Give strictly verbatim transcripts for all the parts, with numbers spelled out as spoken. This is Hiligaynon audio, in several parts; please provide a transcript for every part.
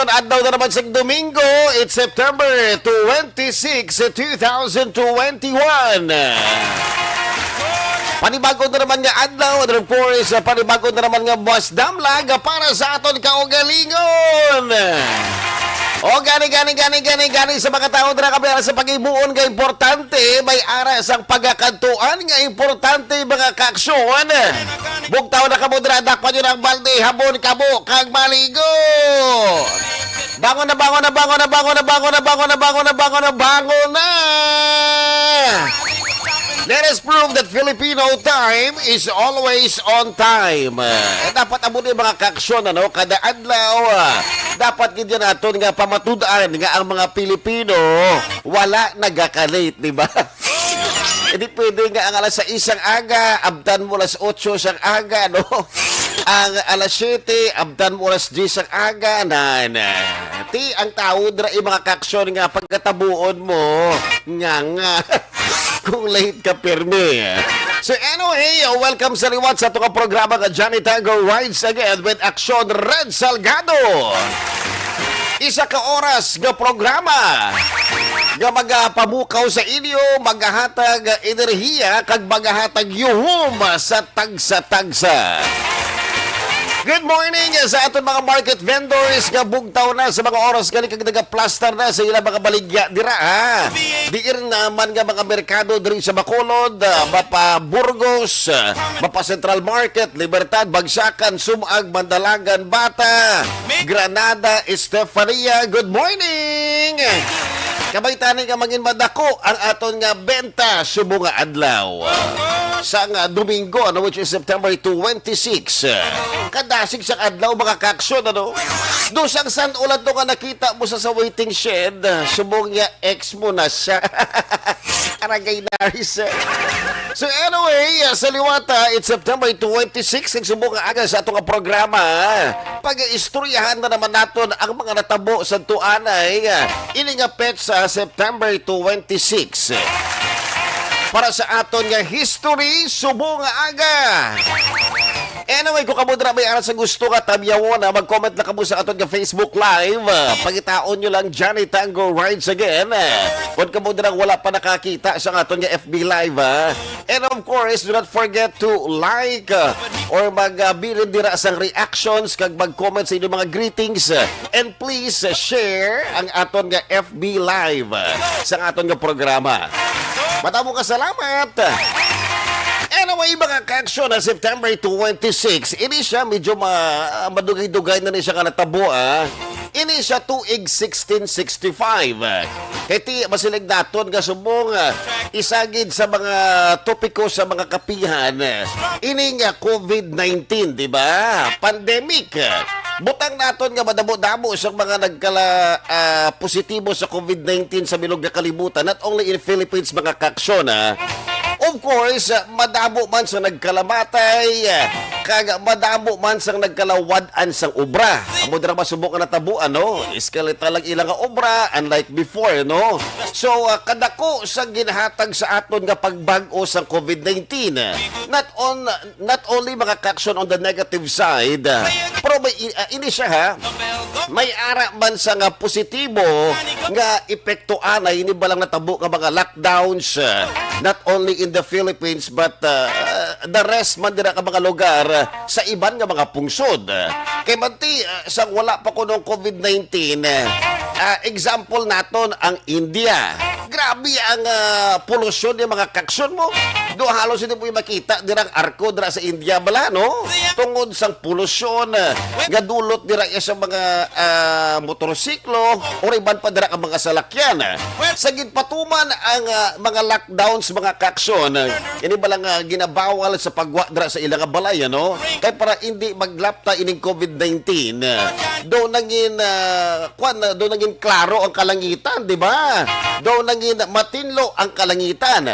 aksyon, adlaw na naman sa Domingo. It's September twenty-six, two thousand twenty-one. Panibago na naman nga adlaw, and of course, panibago na naman nga buwas damlag para sa aton kaugalingon. O gani, gani, gani, gani, gani sa mga tawo dira kabilang sa paghimuon nga importante, may ara sang pagakadtuan nga importante, mga kaaksyon. Bugtaw na kamo dira, dakpan nyo na ang balde, habon kamo kag maligo. Bangon na, bangon na, bangon na, bangon na, bangon na, bangon na, bangon na, bangon na, bangon na. Let us prove that Filipino time is always on time. Eh, dapat amo ni mga kaaksyon, ano, kada adlaw, ah, dapat gid yan aton nga pamatud-an nga ang mga Pilipino wala nagaka-late, di ba? Hindi pwede nga ang alas sais sang aga, abtan mo alas otso sang aga, no? Ang alas siyete, abtan mo alas diyes sang aga, na, na. Ti, ang tao dira, eh, mga kaaksyon nga pagkatabuon mo, nga, nga. Kung late ka, pirmi. So anyway, welcome sa liwat sa ato nga programa nga Johnny Tango Rides Again with Aksyon Red Salgado. Isa ka oras nga programa nga magapamukaw sa inyo, magahatag enerhiya, kag magahatag yuhom sa tagsa-tagsa. Good morning sa aton mga market vendors nga bugtaw na sa mga oras gani kag nagaplastar na sa ilang mga baligya dira, ha. Diin naman nga mga merkado diri sa Bacolod, ah, mapa Burgos, ah, mapa Central Market, Libertad, Bagsakan, Sumag, Mandalagan, Bata, Granada, Estefania. Good morning! Kabay tani nga mangin madako ang aton nga benta subong nga adlaw. Sa nga Domingo, ano, which is September twenty-six. Kadasig sa adlaw, mga kaaksyon, ano? Do sang san ulan to nga nakita mo sa, sa waiting shed, subong nga ex mo na siya. Aragay na, Risa. So anyway, uh, sa liwata, it's September twenty-six, nagsubong nga aga sa ato nga programa. Pag-istoryahan na naman naton ang mga natabo sa tuanay, uh, ini nga petsa, September twenty-six. Para sa aton nga history, subong nga aga. Anyway, kung kamo dira may aras sa gusto nga tamyawon, ah, mag-comment na kamo sa aton nga Facebook Live. Ah, pangitaon nyo lang, Johnny Tango rides again. Ah, kung kamo dira wala pa nakakita sa aton nga F B Live, ah. And of course, do not forget to like, ah, or magbilin dira sang reactions kag mag-comment sa inyong mga greetings. Ah, and please, ah, share ang aton nga F B Live, ah, sa aton nga programa. Madamo ka salamat! Anyway, mga ka-aksyon, na September twenty-six, ini siya medyo ma-, madugay-dugay na ni siya nga natabo, ah. Ini siya tuig sixteen sixty-five. Kay ti, masiling naton nga subong, ah, isa gid sa mga topiko sa mga kapihan, ah, ining, ah, covid nineteen, di ba? Pandemic. Butang naton nga madamo-damo sa mga nagkala, ah, positibo sa covid nineteen sa bilog nga kalibutan, not only in Philippines, mga ka-aksyon, ah. Of course, ah, madamo man sa nagkalamatay, ah, kag madamo man sa nagkalawad-an sang obra. Amo dira ba subok nga natabo, ano? Skeletal lang ilang nga obra, unlike before, no? So, ah, kadako sa ginhatag sa aton nga pagbag-o sang covid nineteen, ah, not on not only, mga ka-aksyon, on the negative side, ah, pero may i-, ah, ini siya, ha, may ara man sa nga positibo nga epekto anay ini balang natabo nga mga lockdowns, ah, not only in the Philippines but, ah, the rest man dira ka mga lugar, ah, sa iban nga mga pungsod. Kay manti, ah, sang wala pa kuno ang covid nineteen, ah, example naton ang India. Grabe ang, ah, polusyon ni, mga ka-aksyon, mo. Do halos hindi mo makita dirang arko dira sa India bala, no? Tungod sang polusyon, ah, nga dulot dira iya sa mga, ah, motorsiklo or iban pa dira ka mga salakyan. Sa ginpatuman ang, ah, mga lockdowns, mga ka-aksyon, ini bala nga ginabawal sa pagwa dira sa ila nga balay, ano? Kay para hindi maglapta ining covid nineteen, do nangin, ah, kwan, do nangin klaro ang kalangitan, di ba? Do nangin matinlo ang kalangitan.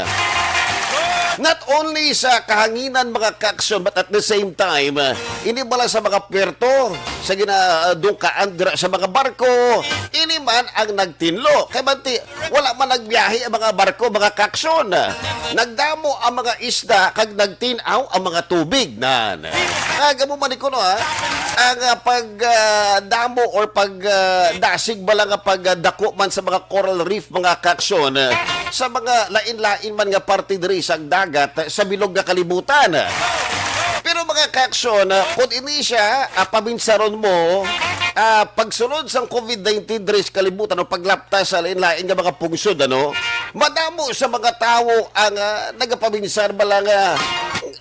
Not only sa kahanginan, mga ka-aksyon, but at the same time, ah, ini bala sa mga puerto, sa ginadungkaan dira sa mga barko, ini man ang nagtinlo. Kay manti, wala man nagbiyahe ang mga barko, mga ka-aksyon. Nagdamo ang mga isda kag nagtin-aw ang mga tubig, nan. Kag amo man ni kuno, ha, ang, ah, pag, ah, damo or pag, ah, dasig bala nga pagdako man sa mga coral reef, mga ka-aksyon, ah, sa mga lain-lain man nga parte diri sa dagat, sa bilog nga kalibutan. Pero, mga ka-aksyon, ah, kung ini siya, ah, pabinsaron mo, ah, pagsulod sang covid nineteen diri sa kalibutan o paglapta sa lain-lain nga mga pungsod, ano, madamo sa mga tawo ang, ah, nagapabinsar bala nga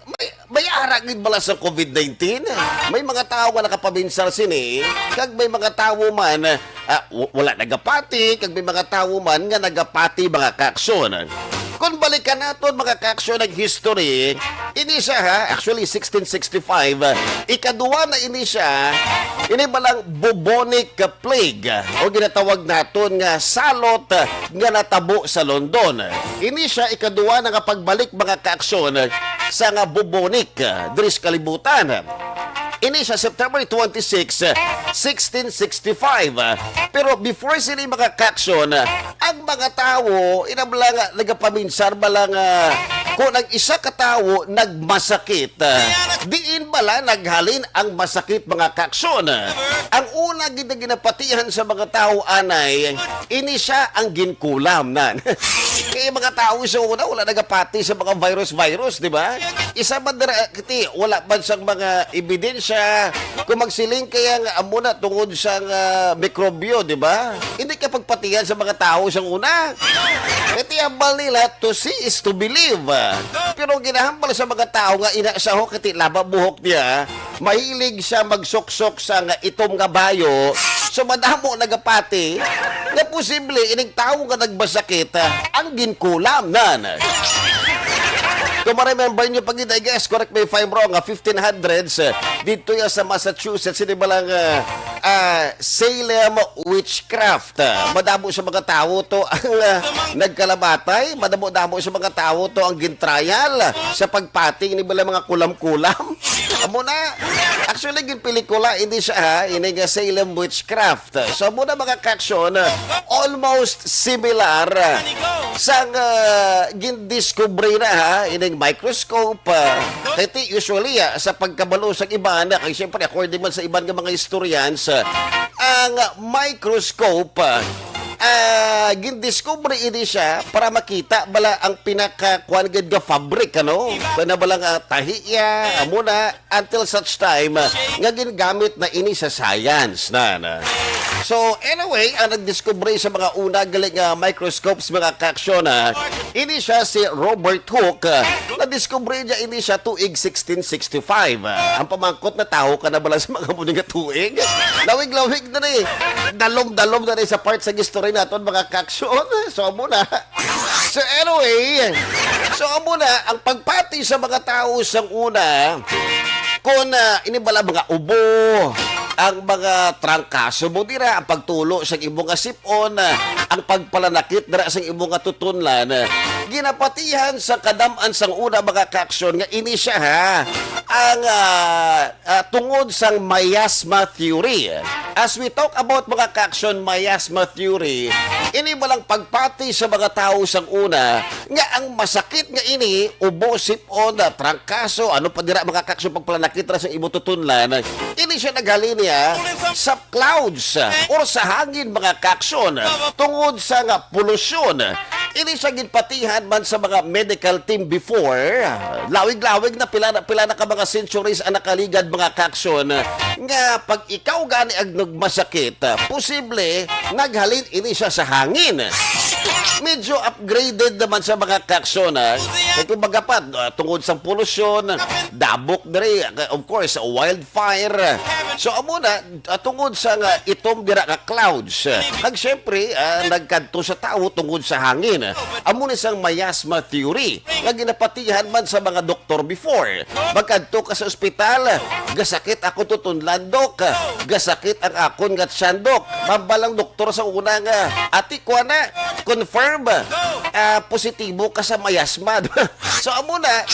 may, may ara gid bala sa covid nineteen. May mga tawo nga nakapabinsar sini, kag may mga tawo man, ah, w-, wala nagapati, kag may mga tawo man nga nagapati, mga ka-aksyon. Kung balikan naton, mga ka-aksyon, ang history, ini siya, ha, actually, sixteen sixty-five, ah, ikaduwa na ini siya, ini balang bubonic plague, o ginatawag naton nga salot, ah, nga natabo sa London. Ini siya ikaduwa na nga pagbalik, mga ka-aksyon, sa nga bubonic, ah, diri sa kalibutan. Ini sa September twenty-six, sixteen sixty-five. Pero before sini, mga ka-aksyon, ang mga tawo, inabla nga nagapaminsar bala nga kung ang isa ka tawo nagmasakit, diin bala naghalin ang masakit, mga ka-aksyon? Ang una gid nga ginapatihan sa mga tawo anay, ini siya ang ginkulam, nan. Kay mga tawo sa una, wala nagapati sa mga virus-virus, di ba? Isa man dira, kiti, wala man sang mga ebidensya. Kung magsiling kaya nga amo na tungod sa nga mikrobyo, di ba? Hindi ka pagpatihan sa mga tawo sa una. Kay ti hambal nila, "To see is to believe." Pero ginahambal sa mga tawo nga ina siya, ho, kay ti laba buhok niya, mahilig siya magsuksok sa nga itom nga bayo. So, madamo nagapati nga posible ining tawo nga nagmasakit, ah, ang ginkulam, nan. Kung ma-remember nyo pa gid, I guess, correct me if I'm wrong, nga fifteen hundreds, eh, dito ya sa Massachusetts, hindi ba lang, ah, ah, Salem witchcraft? Ah, madamo sa mga tawo to ang, ah, nagkalamatay, madamo-damo sa mga tawo to ang gintrial sa pagpati, hindi ba lang mga kulam-kulam? Amo na. Actually, ginpelikula ini siya, ha, ini nga Salem Witchcraft. So, amo na, mga kaaksyon, almost similar sang, ah, gindiskubre na, ha, ining microscope. Ah, kay ti, usually, ah, sa pagkabalo sa iban, kay siyempre, according man sa iban nga mga historians, ah, ang microscope, ah, ah, gindiskubre ini siya para makita bala ang pinaka, kuwan gid nga fabric, ano? Kaya na bala nga tahi iya, amo na, until such time, ah, nga ginagamit na ini sa science na, na. So, anyway, ang nagdiskubre sa mga una gali nga microscopes, mga kaaksyon, ah, ini siya si Robert Hooke. Ah, nadiskubre niya ini siya tuig sixteen sixty-five. Ah, ang pamangkot, natawo ka na bala sa mga muni nga tuig? Lawig-lawig na ni. Dalom-dalom na ni sa part sa history naton, mga kaaksyon. So, amo na. So, anyway, so, amo na ang pagpati sa mga tawo sang una, kung, ah, ini bala mga ubo, ang mga trangkaso mo dira, ang pagtulo sa imo nga sip-on, ah, ang pagpalanakit dira sa imo nga tutunlan, ah, ginapatihan sa kadam-an sang una, mga kaaksyon, nga ini siya, ha, ang, ah, ah, tungod sang miasma theory. As we talk about, mga kaaksyon, miasma theory, ini bala ang pagpati sa mga tawo sang una nga ang masakit nga ini, ubo, sip-on, ah, trangkaso, ano pa dira, mga kaaksyon, pagpalanakit ra sa imo tutunlan, ini siya naghalin niya sa clouds, ah, or sa hangin, mga kaaksyon, tungod sa nga polusyon. Ini siya ginpatihan man sa mga medical team before. Lawig-lawig na, pila na, pila na ka mga centuries ang nakaligad, mga kaaksyon, nga pag ikaw gani ang nagmasakit, posible naghalin ini siya sa hangin. Medyo upgraded naman sa mga kaaksyon, ha. Kay kumbaga pa, ah, tungod sa polusyon, dabok diri, of course, wildfire. So, amo na, ah, tungod sa nga itom dira nga clouds, ah, kag syempre, ah, nagkadto sa tawo tungod sa hangin. Amo ni sang miasma theory nga ginapatihan man sa mga doktor before. Magkadto ka sa ospital, "Gasakit ako tutunlan, Dok. Gasakit ang akon nga tiyan, Dok." Hambal ang doktor sa una nga, "Ati, kuha na, confirm, ah, positibo ka sa miasma." So, amo na,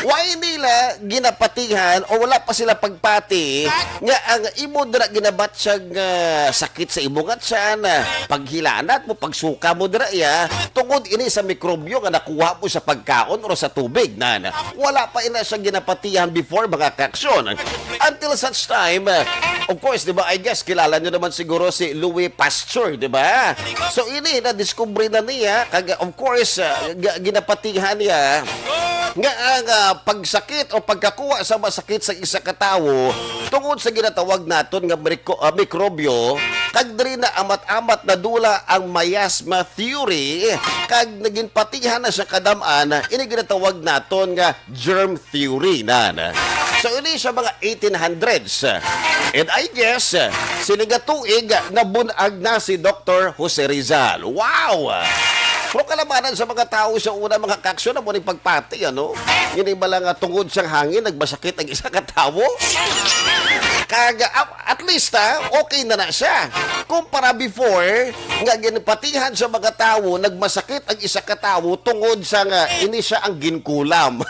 why nila ginapatihan o wala pa sila pagpati nga ang imo dira ginabatyag nga sakit sa imo nga tiyan, ah, paghilanat mo, pagsuka mo dira, iya, tungod ini sa mikrobyo nga nakuha mo sa pagkaon o sa tubig, na, na. Wala pa ina siya ginapatihan before, mga kaaksyon. Until such time, ah, of course, di ba, I guess, kilala nyo naman siguro si Louis Pasteur, di ba? So, ini, nadiskubre na niya, kag, of course, ah, ga-, ginapatihan niya nga ang, ah, pagsakit o pagkakuha sa masakit sa isa ka tawo tungod sa ginatawag naton nga mriko-, ah, mikrobyo, kag diri na amat-amat nadula ang miasma theory, kag naginpatihan na sa kadam-an ini ginatawag naton nga germ theory na, na. So, ini sa mga eighteen hundreds. And I guess, sini nga tuig, nabun-ag na si Doktor Jose Rizal. Wow! Pero kalamanan sa mga tawo sa una, mga kaaksyon, na mo ni pagpati, ano? Ini bala nga tungod sang hangin, nagmasakit ang isa ka tawo? Kag, ah, at least, ha, okay na na siya. Kumpara before, nga ginpatihan sa mga tawo, nagmasakit ang isa ka tawo tungod sa nga ini siya ang ginkulam.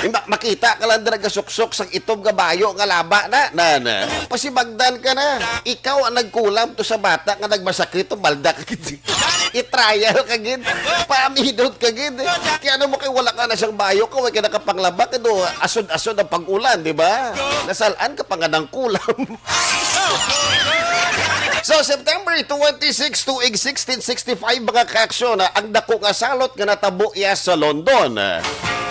Ma-, makita ka lang dira gasuksok sang itom nga bayo nga laba na, na, na. Pasibagdan ka na. Ikaw ang nagkulam to sa bata nga nagmasakit to, balda ka gid. I-trial ka gid. Paamidot ka gid. Kaya ano mo kay wala ka na sang bayo, kay wala ka nakapanglaba, kay do asod-asod ang pag-ulan, di ba? Nasalan ka pa nga nang kulam. So, September twenty-six, tuig sixteen sixty-five, mga kaaksyon, ah, ang dako nga salot nga natabo iya sa London.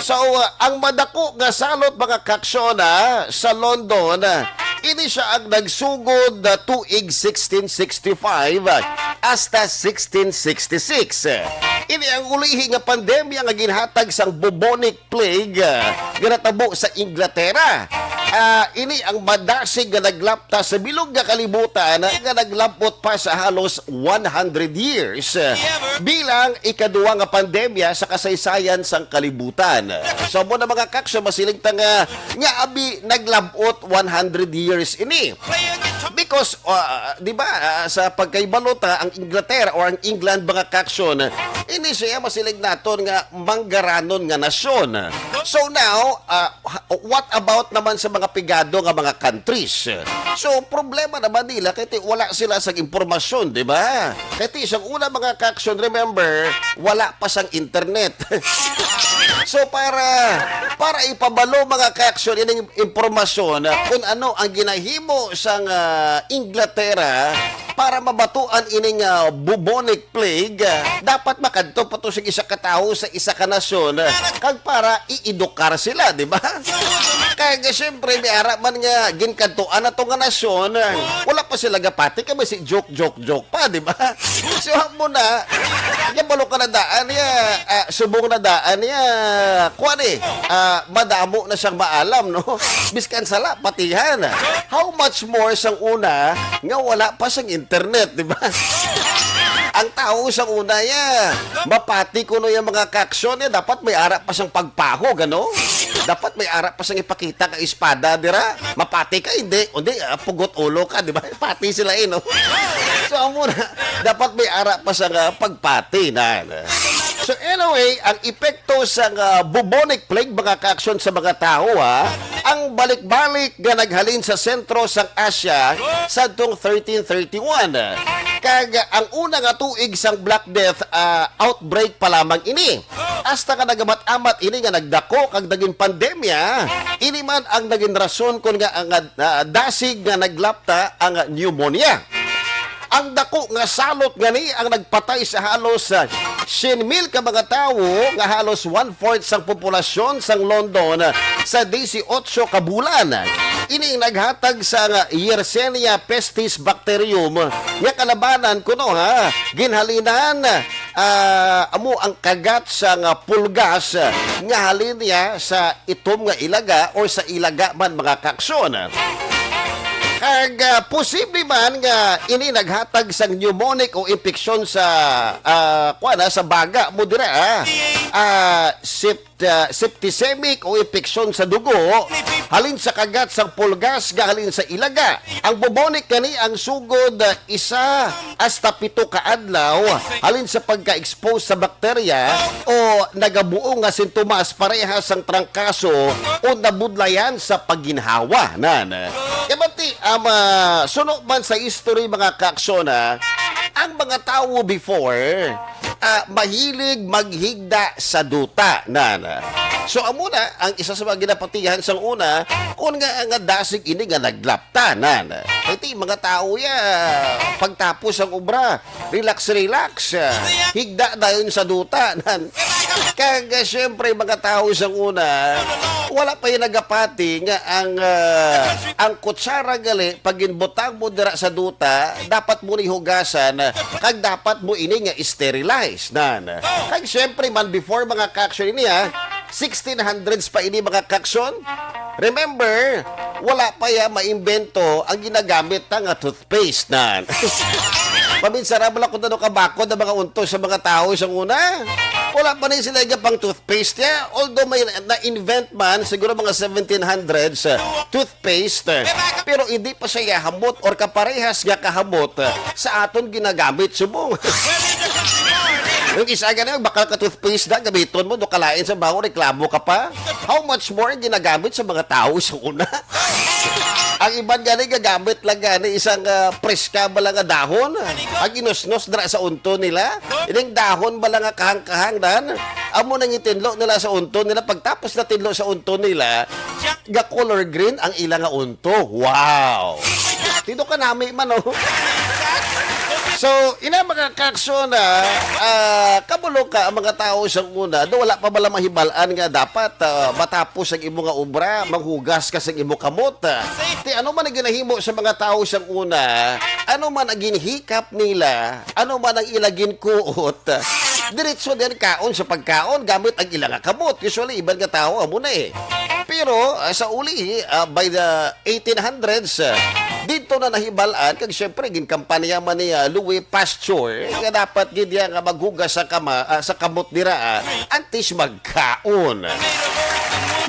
So, ah, ang madako nga salot, mga kaaksyon, ah, sa London, ah, ini siya ang nagsugod na tuig sixteen sixty-five, ah, hasta sixteen sixty-six. Ini ang ulihi nga pandemya nga ginhatag sang bubonic plague, ah, nga natabo sa Inglaterra. Ah, ini ang madasig nga naglapta sa bilog nga kalibutan nga naglabot pa sa halos one hundred years, ah, bilang ikaduwa nga pandemya sa kasaysayan sang kalibutan. So, mo na, mga kaaksyon, masiling ta nga, nga abi naglabot one hundred years ini. Because, uh, di ba, uh, sa pagkaibalota, ang Inglaterra or ang England, mga kaaksyon, ini siya masiling naton nga manggaranon nga nasyon. So now, uh, what about naman sa mga pigado nga mga countries? So, problema naman nila kay ti wala sila sa impormasyon, di ba? Kay ti isang una, mga kaaksyon, remember, wala pa sang internet. So, para para ipabalo, mga kaaksyon, ining impormasyon, uh, kung ano ang ginahimo sang, uh, Inglaterra para mabatuan ining, uh, bubonic plague, uh, dapat makadto pa to sa isa ka tawo sa isa ka nasyon, uh, kag para i-edukar sila, di ba? Kay nga, siyempre, may ara man nga ginkadtuan na to nga nasyon, uh, wala pa sila gapati, kay si joke, joke, joke pa, di ba? So, amo na, kabalo ka na daan niya, ah, subong na daan niya, kuwan eh, ah, madamo na siyang maalam, no? Biskan sala, patihan. How much more sang una nga wala pa sang internet, di ba? Ang tao sang una, ya, mapati kuno yung mga kaaksyon niya, dapat may ara pa sang pagpahog, ano? Dapat may ara pa sang ipakita ka espada, dira. Mapati ka, hindi. Hindi, ah, pugot ulo ka, di ba? Pati sila, eh, no? So, amo na, dapat may ara pa sang, ah, pagpati na. So, anyway, ang epekto sang, ah, bubonic plague, mga kaaksyon, sa mga tawo, ha, ang balik-balik nga naghalin sa sentro sang Asia sadtong thirteen thirty-one. Kag ang una nga tuig sang Black Death, ah, outbreak pa lamang ini. Hasta nga nagamat-amat ini nga nagdako kag naging pandemya, ini man ang naging rason kon nga ang, ah, dasig nga naglapta ang pneumonia. Ang dako nga salot nga ni ang nagpatay sa halos, ah, syen mil ka mga tawo, nga halos one-fourth sang populasyon sang London, ah, sa disiotso ka bulan. Ini ang naghatag sa nga Yersinia pestis bacterium nga kalabanan kuno, ha, ginhalinan, ah, amo ang kagat sa nga pulgas, ah, nga halin niya sa itom nga ilaga or sa ilaga man, mga kaaksyon. Kag, ah, posible man nga ini naghatag sang pneumonic o impeksyon sa, ah, kuwan, ah, sa baga mo dira, ah. Ah, sep-, ah, septicemic o impeksyon sa dugo halin sa kagat sang pulgas nga halin sa ilaga. Ang bubonic gani ang sugod, ah, isa hasta pito ka adlaw halin sa pagka-expose sa bakterya o nagabuo nga sintomas parehas sang trangkaso o nabudlayan sa pagginhawa. Nan. Kay bati, um, ah, suno man sa history, mga kaaksyon, ah, ang mga tawo before, ah, mahilig maghigda sa duta. Nan. So, amo na ang isa sa mga ginapatihan sang una, kung nga, nga dasig ini nga naglapta. Nan. Kay ti mga tawo ya, pagtapos ang obra, relax, relax. Higda dayon sa duta. Nan. Kag, ah, siyempre, mga tawo sang una, wala pa yung nagapati nga ang, ah, ang kutsara gali, pag ginbutang mo dira sa duta, dapat mo ni hugasan, kag dapat mo ini nga sterilize. Nan. Kag siyempre man, before, mga kaaksyon, ini, ha, sixteen hundreds pa ini, mga kaaksyon. Remember, wala pa ya maimbento ang ginagamit ta nga toothpaste na. Paminsara mo lang kung ano kabakod ang mga unto sa mga tao sa una. Wala pa ni sila iga pang toothpaste ya. Although may na-invent man, siguro mga seventeen hundreds, uh, toothpaste, uh, pero hindi pa siya hamot or kaparehas nga kahamot, uh, sa aton ginagamit subong. Yung isa gani, bakal ka toothpaste na, gamiton mo, no, kalain sa baho, reklamo ka pa. How much more ang ginagamit sa mga tao sa una? Ang iban gani gagamit lang gani isang, ah, preska ba lang nga dahon. Ang inusnos dira sa unto nila. Ining dahon ba lang nga kahang-kahang dan? Amo nang itinlo nila sa unto nila. Pagtapos na tinlo sa unto nila, ga color green ang ila nga unto. Wow! Tino ka nami man, oh. So, ina mga kaaksyon, ah, ah, kabulo ka ang mga tao sa una, do wala pa bala mahibal-an nga dapat, ah, matapos ang imo nga obra, manghugas ka sa imo kamot. Ti ano man ang ginahimo sa mga tao sa una, ano man ang ginhikap nila, ano man ang ila ginkuot, diretso din kaon sa pagkaon gamit ang ila nga kamot. Usually, iban nga tao, amo na eh. Pero, ah, sa uli, ah, by the eighteen hundreds, ah, dito na nahibal-an, kag syempre, ginkampanya man ni, ah, Louis Pasteur, nga dapat gid niya nga maghugas sa kama-, ah, sa kamot dira, ah, antes magkaon.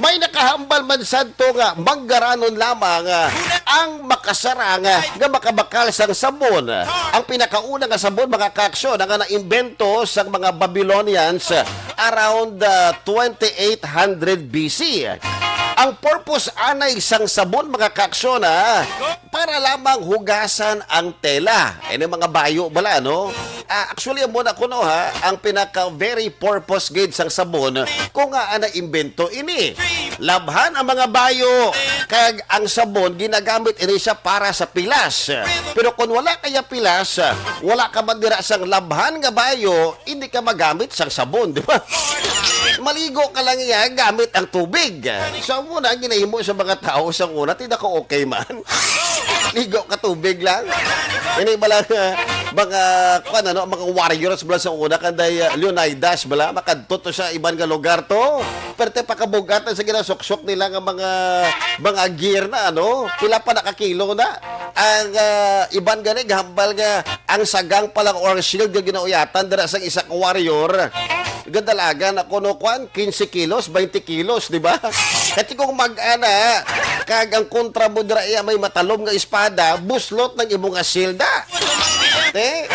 May nakahambal man sadto nga manggaranon lamang, ah, ang makasarang, ah, nga makabakal sang sabon. Ang pinakauna nga sabon, mga kaaksyon, nga naimbento sang mga Babylonians, ah, around, ah, twenty-eight hundred B C. Ang purpose anay sang sabon, mga kaaksyon, ah, para lamang hugasan ang tela. Ini mga bayo bala, no? Ah, actually, amo na kuno, ha, ang pinaka very purpose gid sang sabon kung nga na imbento ini. Labhan ang mga bayo, kag ang sabon ginagamit ini siya para sa pilas. Pero kung wala kaya pilas, wala ka man dira sang labhan nga bayo, hindi ka magamit sang sabon, di ba? Maligo ka lang iya gamit ang tubig. So, amo na ang ginahimo sa mga tao sa una, ti nako okay man. Ligo ka tubig lang. Ini bala nga mga, kuwan, ano, mga warriors bala sa una, kanday, uh, Leonidas bala, makadto to sa iban nga lugar to. Pero te pakabug-at sa ginasuksok nila nga mga, mga gear na, ano, pila pa nakakilo na. Ang, ah, iban gani gahambal nga ang sagang pa lang or shield nga ginauyatan dira sa isa ka warrior, gadalagan ako, no, kwan, quince kilos, twenty kilos, di ba? Kati kung mag-ana, kag ang kontra mo dira iya may matalom nga espada, buslot ng imo nga shield, ah. Te,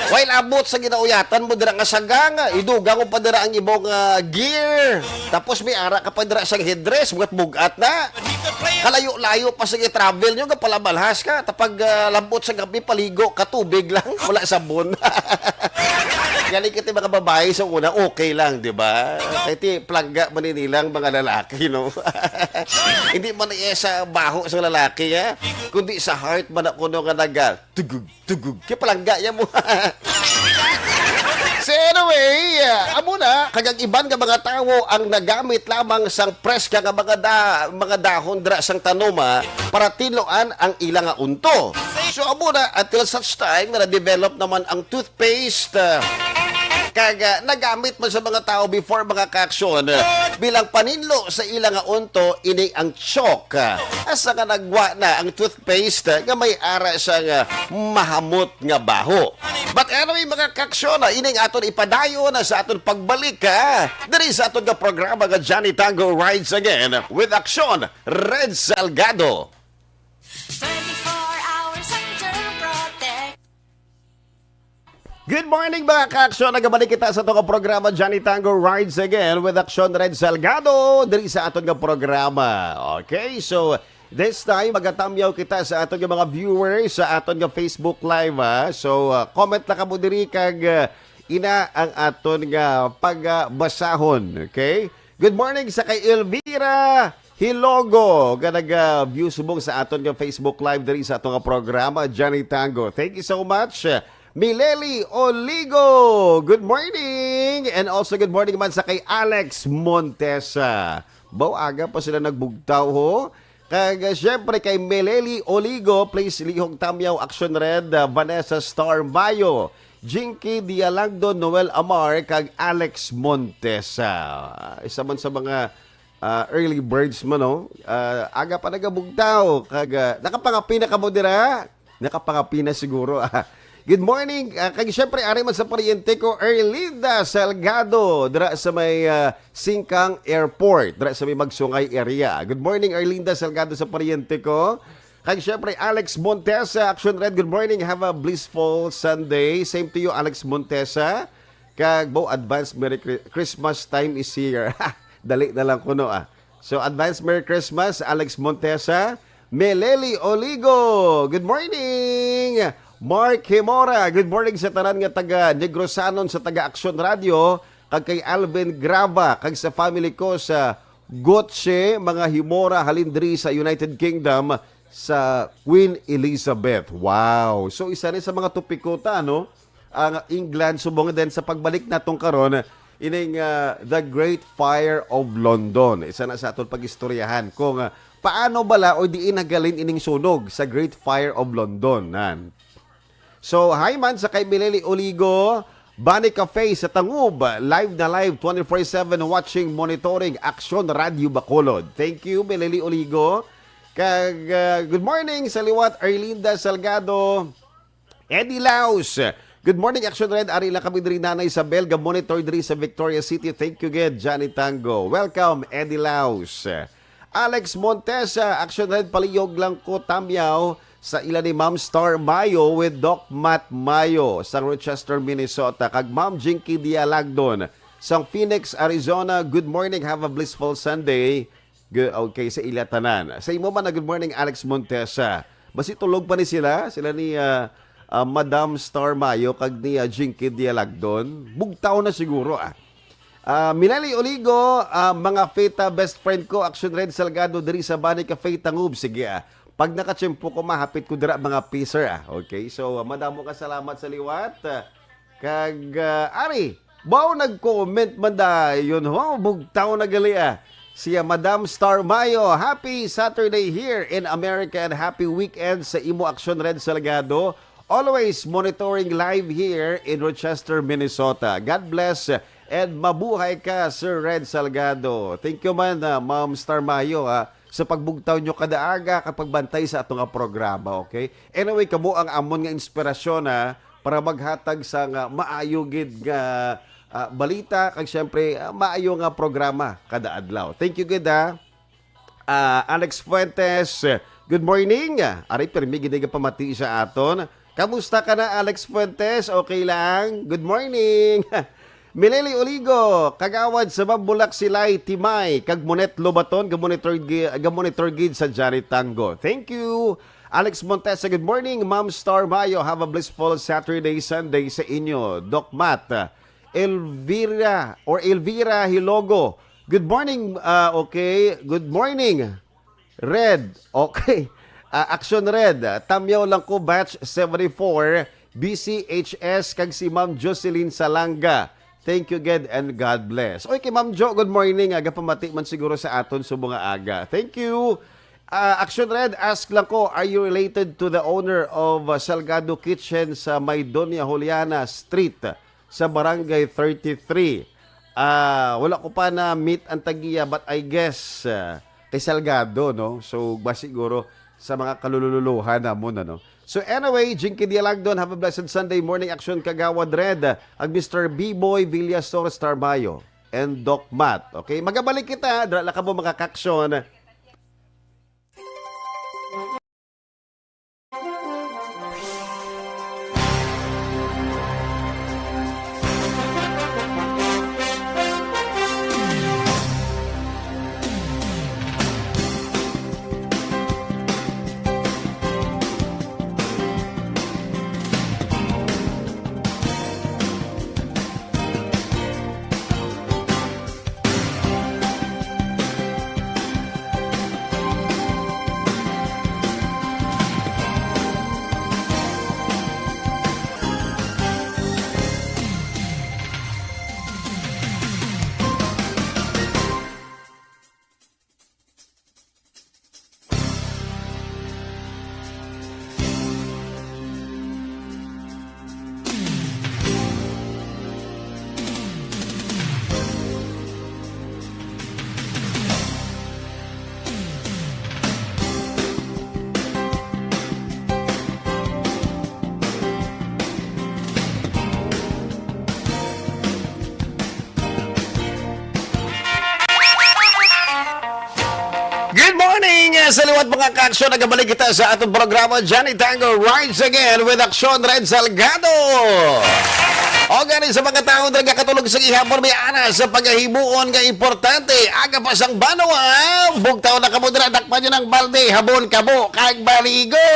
while abot sa ginauyatan mo dira nga sagang, idugang mo pa dira ang imo nga gear. Tapos may ara ka pa dira sa headdress, bugat-bugat na. Kalayo-layo pa sa travel nyo, gapalabalhas ka. Tapag, ah, labot sa gabi, paligo ka, tubig lang, wala sabon. Galing kita mga babae sa una, okay lang, di ba? Kaya ti, plangga man nilang mga lalaki, no? Hindi man iya sa baho sa lalaki, ha? Kundi sa heart man ako, no, nga naga, tugug, tugug. Kaya palangga niya mo. So anyway, ah, amo na, kag ang iban nga mga tawo ang nagamit lamang sang preska nga mga da-, mga dahon dira sang tanoma para tinluan ang ila nga unto. So amo na, until such time nga na-develop naman ang toothpaste, ah, kag, ah, nagamit man sa mga tawo before, mga kaaksyon, ah, bilang paninlo sa ila nga unto, ini ang chalk. Ah, asa nga nagwa na ang toothpaste nga may ara sang, ah, mahamot nga baho. But anyway, mga kaaksyon, ah, ining aton ipadayon na sa aton pagbalik, ah, diri sa aton nga programa nga Johnny Tango Rides Again with Aksyon Red Salgado. Twenty-four hours ang Germ Protect. Good morning, mga kaaksyon. Nagabalik kita sa atong programa, Johnny Tango Rides Again with Aksyon Red Salgado, diri sa aton nga programa. Okay, so this time, magatamyaw kita sa aton nga mga viewers sa aton nga Facebook Live, ha. So, ah, comment lang kamo diri kag, ah, ina ang aton nga pagbasahon, okay? Good morning sa kay Elvira Hilogo nga nag-view subong sa aton nga Facebook Live diri sa aton nga programa, Johnny Tango. Thank you so much. Mileli Oligo, good morning. And also good morning man sa kay Alex Montesa. Baw aga pa sila nagbugtaw, ho. Kag, uh, syempre kay Meleli Oligo, please lihog tamyaw, Action Red, uh, Vanessa Star Mayo, Jinky Dialagdo, Noel Amar, kag Alex Montesa. Isa man sa mga, uh, early birds mo, no? Uh, aga pa nagabugtaw. Kag, uh, nakapangapi na kamo dira? Nakapangapi na siguro, ah. Good morning. Ah, kag syempre, ari man sa paryente ko, Erlinda Salgado, dira sa may, ah, Singkang Airport, dira sa may Magsungay area. Good morning, Erlinda Salgado sa paryente ko. Kag syempre, Alex Montesa, Action Red, good morning. Have a blissful Sunday. Same to you, Alex Montesa. Kag, bo, advance Merry Chri-, Christmas time is here. Dali na lang kuno, ah. So, advance Merry Christmas, Alex Montesa. Meleli Oligo, good morning. Mark Himora, good morning sa tanan nga taga Negrosanon, sa taga Aksyon Radio, kag kay Alvin Grava, kag sa family ko sa Gotse, mga Himora, halin diri sa United Kingdom, sa Queen Elizabeth. Wow! So, isa ni sa mga topiko ta, no? Ang England, subong din sa pagbalik natong karon, ining, ah, The Great Fire of London. Isa na sa aton pag-istoryahan kung, ah, paano bala o diin nagalin ining sunog sa Great Fire of London. Nan. So, hi man sa kay Mileli Oligo, Bani Cafe sa Tangub, live na live, twenty-four seven watching, monitoring, Aksyon Radio Bacolod. Thank you, Mileli Oligo. Kag, ah, good morning sa liwat, Erlinda Salgado, Eddie Laus, Good morning, Action Red. Ari lang kami diri, Nanay Isabel, ga-monitor diri sa Victoria City. Thank you gid, Johnny Tango. Welcome, Eddie Laus. Alex Montesa, Action Red, palihog lang ko, tamyaw sa ila ni Ma'am Star Mayo with Doc Matt Mayo sa Rochester, Minnesota, kag Ma'am Jinky Dialagdon sa Phoenix, Arizona. Good morning, have a blissful Sunday. Gu-, okay, sa ila tanan. Sa imo man, good morning, Alex Montesa. Basi tulog pa ni sila, sila ni, ah, ah, Madam Star Mayo kag ni, ah, Jinky Dialagdon. Bugtaw na siguro, ah. Ah, Mileli Oligo, ah, mga Feta, best friend ko, Action Red Salgado, diri sa Bani Cafe, Tangub. Sige, ah. Pag nakatiyempo ko, mahapit ko dira, mga P, sir, ah. Okay, so, ah, madamo ka salamat sa liwat. Ah, kag, ah, ari, baw nag-comment man dayon, ho? Bugtaw na gali, ah. Siya, Madam Star Mayo, happy Saturday here in America and happy weekend sa imo, Action Red Salgado. Always monitoring live here in Rochester, Minnesota. God bless and mabuhay ka, Sir Red Salgado. Thank you man, ah, Ma'am Star Mayo, ah, sa pagbugtaw nyo kada aga kag pagbantay sa ato nga programa, okay? Anyway, kamo ang amon nga inspirasyon, ha, para maghatag sa nga maayo gid nga, ah, balita kag siyempre, ah, maayo nga programa kada adlaw. Thank you gid, ha. Ah, Alex Fuentes, good morning. Ari, pirmi gid nga pamati sa aton. Kamusta ka na, Alex Fuentes? Okay lang? Good morning. Mileli Oligo, kagawad sa Mambulak Silay, Timay, kag Monet Lobaton, ga-monitor gi-, ga-monitor gid sa Johnny Tango. Thank you. Alex Montesa, good morning. Ma'am Star Mayo, have a blissful Saturday, Sunday sa inyo. Doc Matt, Elvira, or Elvira Hilogo, good morning. Ah, okay, good morning. Red. Okay. Ah, Action Red. Ah, Tamyaw lang ko, batch seventy-four, B C H S, kag si Ma'am Jocelyn Salanga. Thank you gid and God bless. Oy, kay Ma'am Jo, good morning. Aga pamati man siguro sa aton subong nga aga. Thank you. Ah, Action Red, ask lang ko, are you related to the owner of, uh, Salgado Kitchen sa may Doña Juliana Street? Sa Barangay thirty-three. Ah, wala ko pa na-meet ang tagiya, but I guess, ah, kay Salgado, no? So, ba siguro sa mga kalululuhan namon, ano? So, anyway, Jinky Dialagdon, have a blessed Sunday morning, Action Kagawad Red, ang Mister B-Boy Villasor Starmayo, and Doc Matt. Okay, magabalik kita, dra la ka mo, mga ka-action. Good morning, eh, sa liwat, mga ka-action. Nagabalik kita sa atong programa, Johnny Tango Rides Again with Action Red Salgado. O gani, sa mga tawo nga nagakatulog sa gihapon, may ana sa pagahimuon nga importante. Aga pa sang banwa, bugtaw na kamo dira, dakpan nyo ng balde, habon kamo, kag baligo.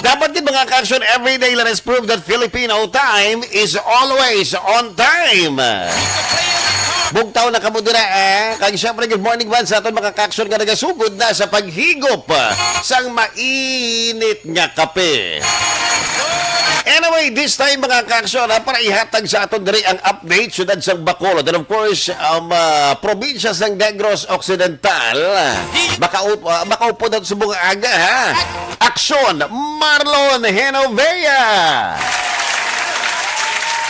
Dapat gid, mga ka-action, every day let us prove that Filipino time is always on time. Bugtaw na kamo dira, eh. Kag syempre, good morning man sa aton mga ka-action nga nagasugod na sa paghigop, ah, sang mainit nga kape. Anyway, this time, mga ka-action, ha, para ihatag sa aton diri ang update, syudad sang Bacolod, and of course, um, ah, probinsya sang Negros Occidental. Makaup-, ah, makaupod ang subong aga, ha? Action, Marlon Genovea.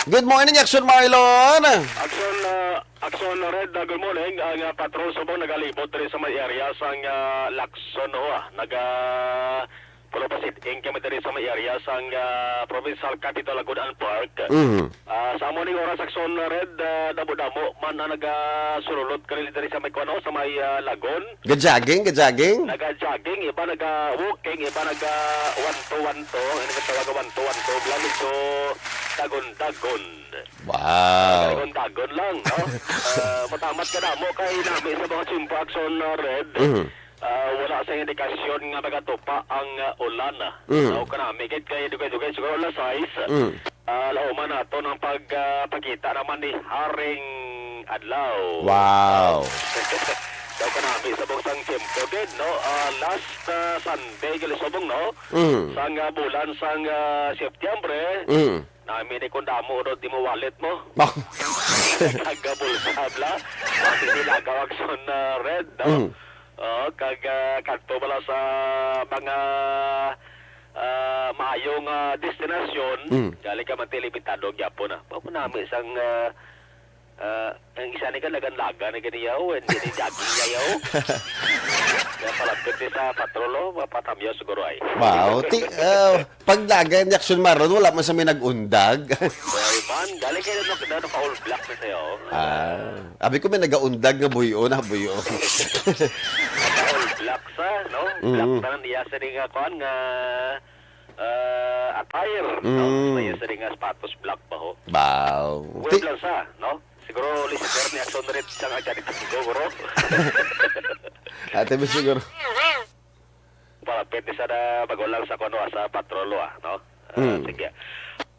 Good morning, Action Marlon. Action, ah, Action Red, ah, good morning. Ang, ah, patrol subong nagalibot diri sa may area sang, ah, Lacson, oh, ah. Naga-, Pulo pa seed-in kami diri sa may area sang, ah, Provincial Capitol, Agunan Park. Mhm. Ah, sa amo ning oras, Action Red, ah, damo-damo man ang nagasululot ka diri sa may kuan, no, sa may, ah, Lagon. Ga-jogging, ga-jogging? Naga-jogging, iba naga-walking, iba naga one two one two. Ang nagatawagan one two one two, bala medyo dagon-dagon. Wow. Dagon-dagon lang, no? Ah, matamat ka damo kay nami sa mga tiyempo, Action, ah, Red. Mhm. Ah, wala sa indikasyon nga magatupa ang, ah, ulan. Mm. Daw kanami gid kay dugay-dugay siguro alas sais. Mm. Ah, lauman nato ng pag, ah, pagkita naman ni Haring Adlaw. Wow. Daw kanami sa buksang tiyempo gid, no? Ah, last, ah, Sunday, gali subong, no? Mm. Sang, ah, bulan sang, ah, Setyembre. Mm. Nami ni kung damo ro di mo wallet mo. Kag bulsa bala. Nami ni lagaw Action, ah, Red, no? Mm. Oo, kag, ah, kadto bala sa mga, ah, maayong, ah, destinasyon, Mm. gali ka man ti limitado gyapon, ah. Mao nami sang, ah, ah, ang isa ni ka lagan-lagan ni kaniya, oh, hindi ni jogging niya, oh. Kaya palapit ni sa patrol, oh, mapatamyaw siguro ay. Wow, ti, ah, pagdagay ni Action Marlon, wala man sa may nag-undag. Well, man, galing kayo na, na, naka-all black na sa'yo. Ah, abi ko may nagaundag nga buyo na buyo. Naka-all black sa, no? Black Mm. na niya sa nga kuan nga, ah, attire, no? Mm. Sa iya sa nga sapatos black ba ho? Wow. Well Ti- lang sa, no? Siguro listener ni Action Red sa nga dito siguro. Ate mo siguro. Palapit ni sana magulang sa kuno sa patrol, ah, no? Ah, Mm. sige.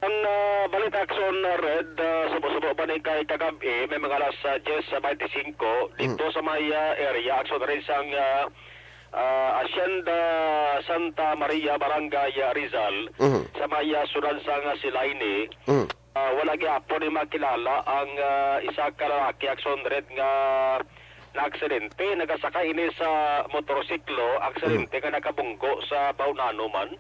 Ang, ah, balita Action, ah, Red, ah, subo-subo pa ni kay kagab-i, may mga alas, ah, diyes sa twenty-five, dito Mm. sa may, ah, area, Action Red sang, ah, ah, Hacienda Santa Maria, Barangay, ah, Rizal, Mhm. sa may, ah, siyudad sang, ah, Silay ni. Mm. Ah, wala gyapon ni makilala ang, ah, isa ka lalaki, Action Red, nga naaksidente. Nagasakay ini sa motorsiklo, aksidente Mm. nga nakabunggo sa Baunano man.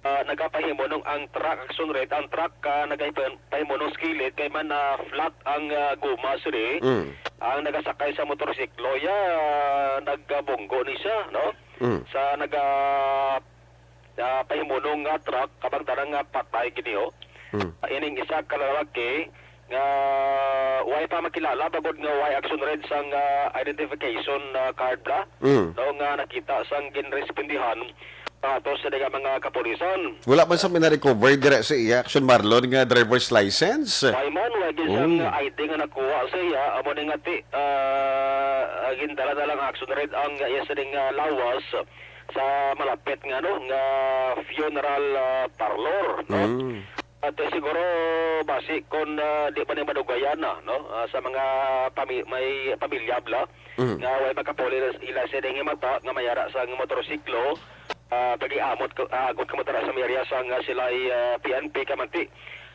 Ah, nagapahimunong ang truck, Action Red, ang truck, ah, nagahipan-, pahimunong sa kilid kay man, ah, flat ang, ah, guma sini. Mm. Ang nagasakay sa motorsiklo, ya, nagabunggo ni siya, no? Mm. Sa naga-, ah, pahimunong nga truck, kabang tanan nga patay gid, oh. Mm. Ining isa ka lalaki nga way pa makilala, bagod nga way Action Red sang, ah, identification, ah, card bala, Mm. no, nga nakita sang ginrespondihan ato sa mga kapulisan. Wala man sa may na-recover dira sa iya, Action Marlon, nga driver's license? Way man, way gid sang Oh. I D nga nakuha sa iya, amo ni nga ti, ah, ah, gindala na lang Action Red ang iya sining, ah, lawas sa malapit nga, ano, nga funeral, ah, parlor, no? Mm. At, eh, siguro, basi kon, ah, di pa ni madugayan na, no? Ah, sa mga pami-, may pamilya bala, Mm. nga way makapauli ila sa ining mata nga mayara sa motorsiklo, ah, pagiamot ko, ah, agot kamo tara sa may area sang, ah, Silay, ah, P N P kamanti.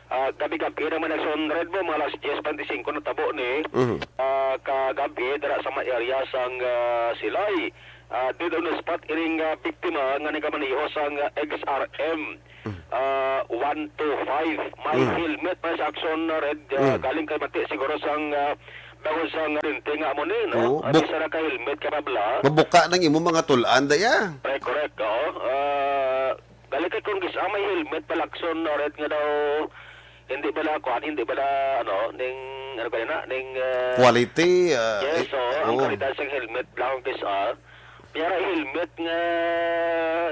Ah, gabi-gabi naman ang sunred mo, mga alas diyes twenty-five na tabo ni, Mhm. ah, kagabi dira sa may area sang, ah, Silay. Ah, dead on the spot ining, ah, biktima nga nagamaneho sang, ah, X R M, Mm. ah, one two five. May Mm. helmet pa sa Action Red, ah, Mm. galing kay Mati siguro sang, ah, bangod sang rente nga amo ni, no? Oo, Ah, buk- bisa na ka helmet ka, Pabla. Mabuka nang imo mga tulan, daya. Correct, correct, oo. Ah, galing kay kung gis-, ah, may helmet pa, Action Red nga daw, hindi bala, kuan, hindi bala, ano, ning, ano ka na, ning, ah, Quality, ah, yes, eh, oo, ang oo. kalidad sang helmet, bala kung gis-, ah, Piyara helmet nga, ah,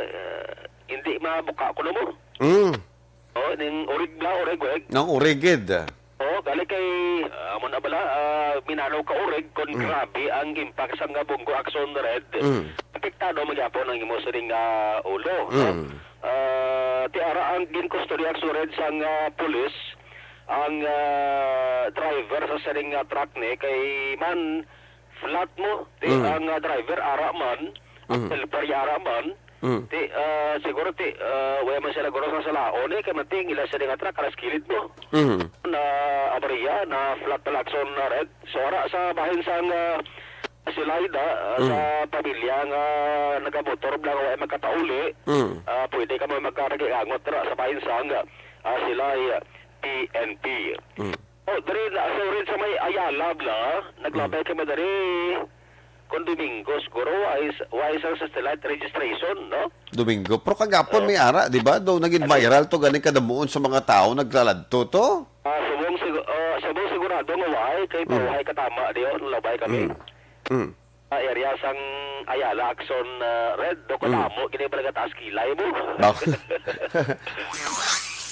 hindi mabuka kuno mo. Mm. Oh, ning urig bala, urig, urig. Nang urigid. Oh, gali kay, ah, amo na bala, ah, minanaw ka urig kon Mm. grabe ang impact sang, ah, bunggo Action Red. Mm. Apektado man gyapon ang imo sining, ah, ulo, no? Mm. Ah, ti ara ang gin-custody Action Red sang, ah, pulis ang, ah, driver sa sining, ah, truck ni kay man flat mo, ti Mm. ang, ah, driver ara man, Mm. helper ya ara man, Mm. ti, ah, siguro ti, ah, wala man sila guro sa salaon, eh, kay man ti ang ila sini nga truck, alas kilid mo. Mm. Na abriya, na flat pala Action Red. So, ara sa bahin sang, ah, Silay da, ah, sa Mm. pamilya nga nagamotor lang, wala makatauli, Mm. ah, pwede ka man magkaragiangot ra sa bahin sang, ah, Silay, ah, P N P. Mm. Oh, diri na, so, rin sa may Ayala, bla, naglabay Mm. kami diri. Kung Domingo, siguro, why is, why is ang satellite registration, no? Domingo. Pero kagapon Oh. may ara, di ba? Daw naging Ano? viral to, ganing kadamuon sa mga tao naglaladto to. Ah, subong sigu-, ah, subong sigurado nga why, kay Mm. mahuhay katama diyon, labay kami. Mm. Mm. Sa area sang Ayala, Action, ah, Red, do Mm. kadamo, gini ba nagataas kilay mo? Bak-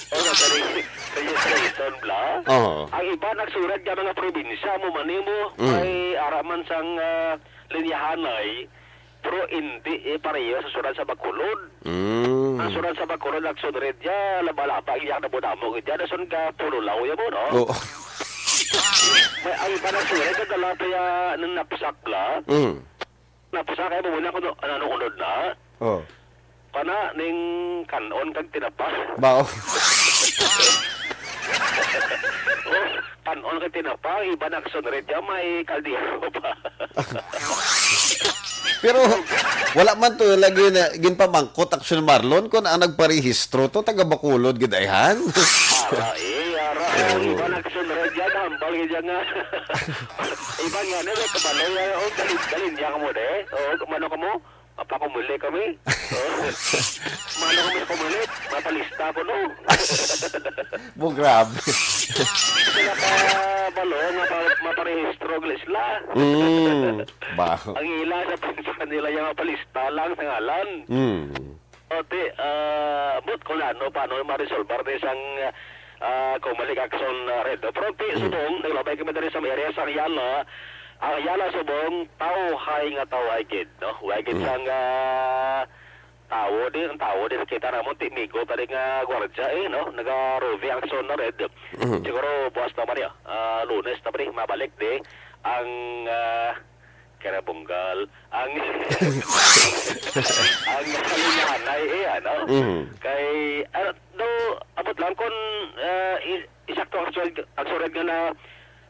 O, sa re-, registration, bla? Oo. Ang iba nagsurat nga mga probinsya mo, man mo, Mm. ay ara man sang, ah, linyahanay, pero hindi, eh, pareho sa surat sa Bacolod. Mm. Ang surat sa Bacolod, Action Red, ya, laba-laba, iya, damo-damo, gid ya, dason ka, pululaw, ya mo, no? Oo. May, ang iba nagsurat, kadala pa ya, ng napsak, bla? Mm. Napsak, ay, muna ko, no, ano, unod na? Oh. Kana ning kan-on kag tinapa. Bao. Oh, kan-on kag tinapa, iban Action Red ya, may kaldero pa. Pero wala man to lagi na ginpamangkot, Action Marlon, kung ang nagparehistro to, taga Bacolod gid ayhan. Ara, eh, ara, ang Oo. iban Action Red ya, hambal gid ya nga. Iban nga, na, may kabalo ya, oh, dalin, dalin ya kamo, de. Oh, mano kamo? Apa ko muli kami? Oh. Mano kami sa kumulit? Mapalista ko, no? Mo, grabe. Sila pa balo, mapa-, maparehistro gali sila. Mm, ba? Ang ila sa pinsan nila yung mapalista lang sa ngalan. Mm. O, ti, ah, but kung ano, paano maresolbar ni sang, ah, Comelec Action, ah, Red. Pero ti, Mm. subong, naglabay kami diri sa area sa Ayala. Ang Ayala subong, tawhay nga tawhay gid, no? Way gid Mm. sang, ah, tawo di, ang tawo di nakita namon, ti migo pa rin nga gwardya, eh, no? Naga-roving Action na Red. Mm. Siguro, buwas naman niya. Ah, Lunes naman, eh, mabalik di. Ang, ah, Karabunggal. Ang, ang halilanay, eh, ano? Mhm. Kay, ano, do, abot lang kung, ah, i-, isakto ang suwed-, ang suwed nga na,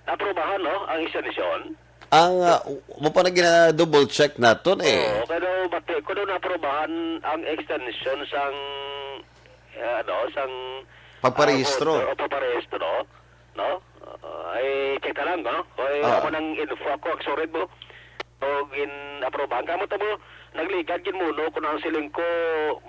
naprobahan, no? Ang extension. Ang, ah, mo pa na gina-double check naton, eh. Oo, pero bati ko daw naprobahan ang extension sang, eh, ano, sang, Pagparehistro. ah, voter o pagparehistro. No? Ah, ay, check na lang, no? Ay, Ah. amo nang info ako, ang surit mo. O gin-aprobahan. Kamo to mo, nagligad gid mo, no? Kung ang siling ko,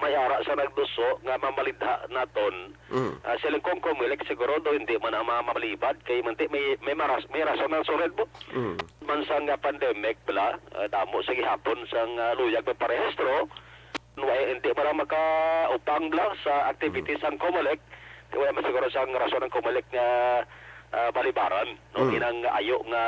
may ara sa nagduso nga mamalidha naton. Mm. Ah, siling ko, ang Comelec siguro do, hindi man ang mamalibad. Kay manti, may, may maras-, may rason ang surit mo. Mm. Man sa nga pandemic, bala, ah, damo sa gihapon sa nga luyag magparehistro. Way, hindi pa lang makaupang lang sa activities Mm. ang Comelec. Di wala man siguro sang rason ang Comelec nga, ah, balibaran, no? Mm. Inang ayo nga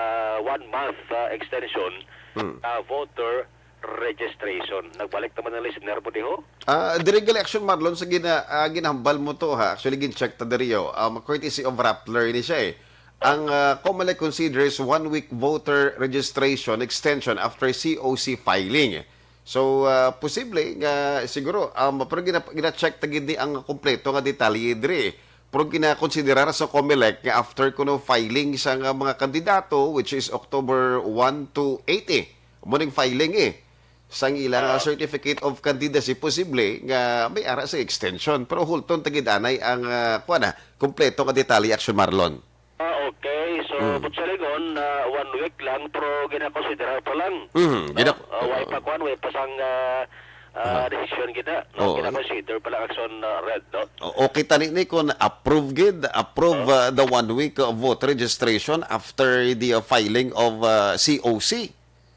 one month, ah, extension Mm. sa voter registration. Nagbalik naman ang listener mo, di ho? Ah, diri gali, Action Marlon, sa gina-, ah, ginahambal mo to, ha? Actually, gin-check ta diri, oh. Um, courtesy of Rappler ini siya, eh. Ang, ah, Comelec considers one week voter registration extension after C O C filing. So, ah, posible nga siguro, um, pero gina-, gina-check ta gid ni ang kompleto nga detalye diri. Pero ginakonsiderar sa Comelec nga after kuno filing sa nga mga kandidato, which is October one to eight, eh, mo ning filing, eh, sang ilang, ah, Ah. certificate of candidacy, posible nga may ara sa extension. Pero hulton ta gid anay ang, ah, kuwan na, kompleto nga detalye, Action Marlon. Ah, okay. So, Mm. but sa Legon, ah, one week lang, pero ginakonsidera pa lang. Mm, No? gina- Ah, way pa kuwan, way pa sang, ah, ah, Ah. desisyon gina, no? Oo. Ginakonsider pa lang Action, ah, Red, no? O, okay, tani ni kung approve gid, approve, Oh. ah, the one week, ah, vote registration after the, ah, filing of, ah, C O C.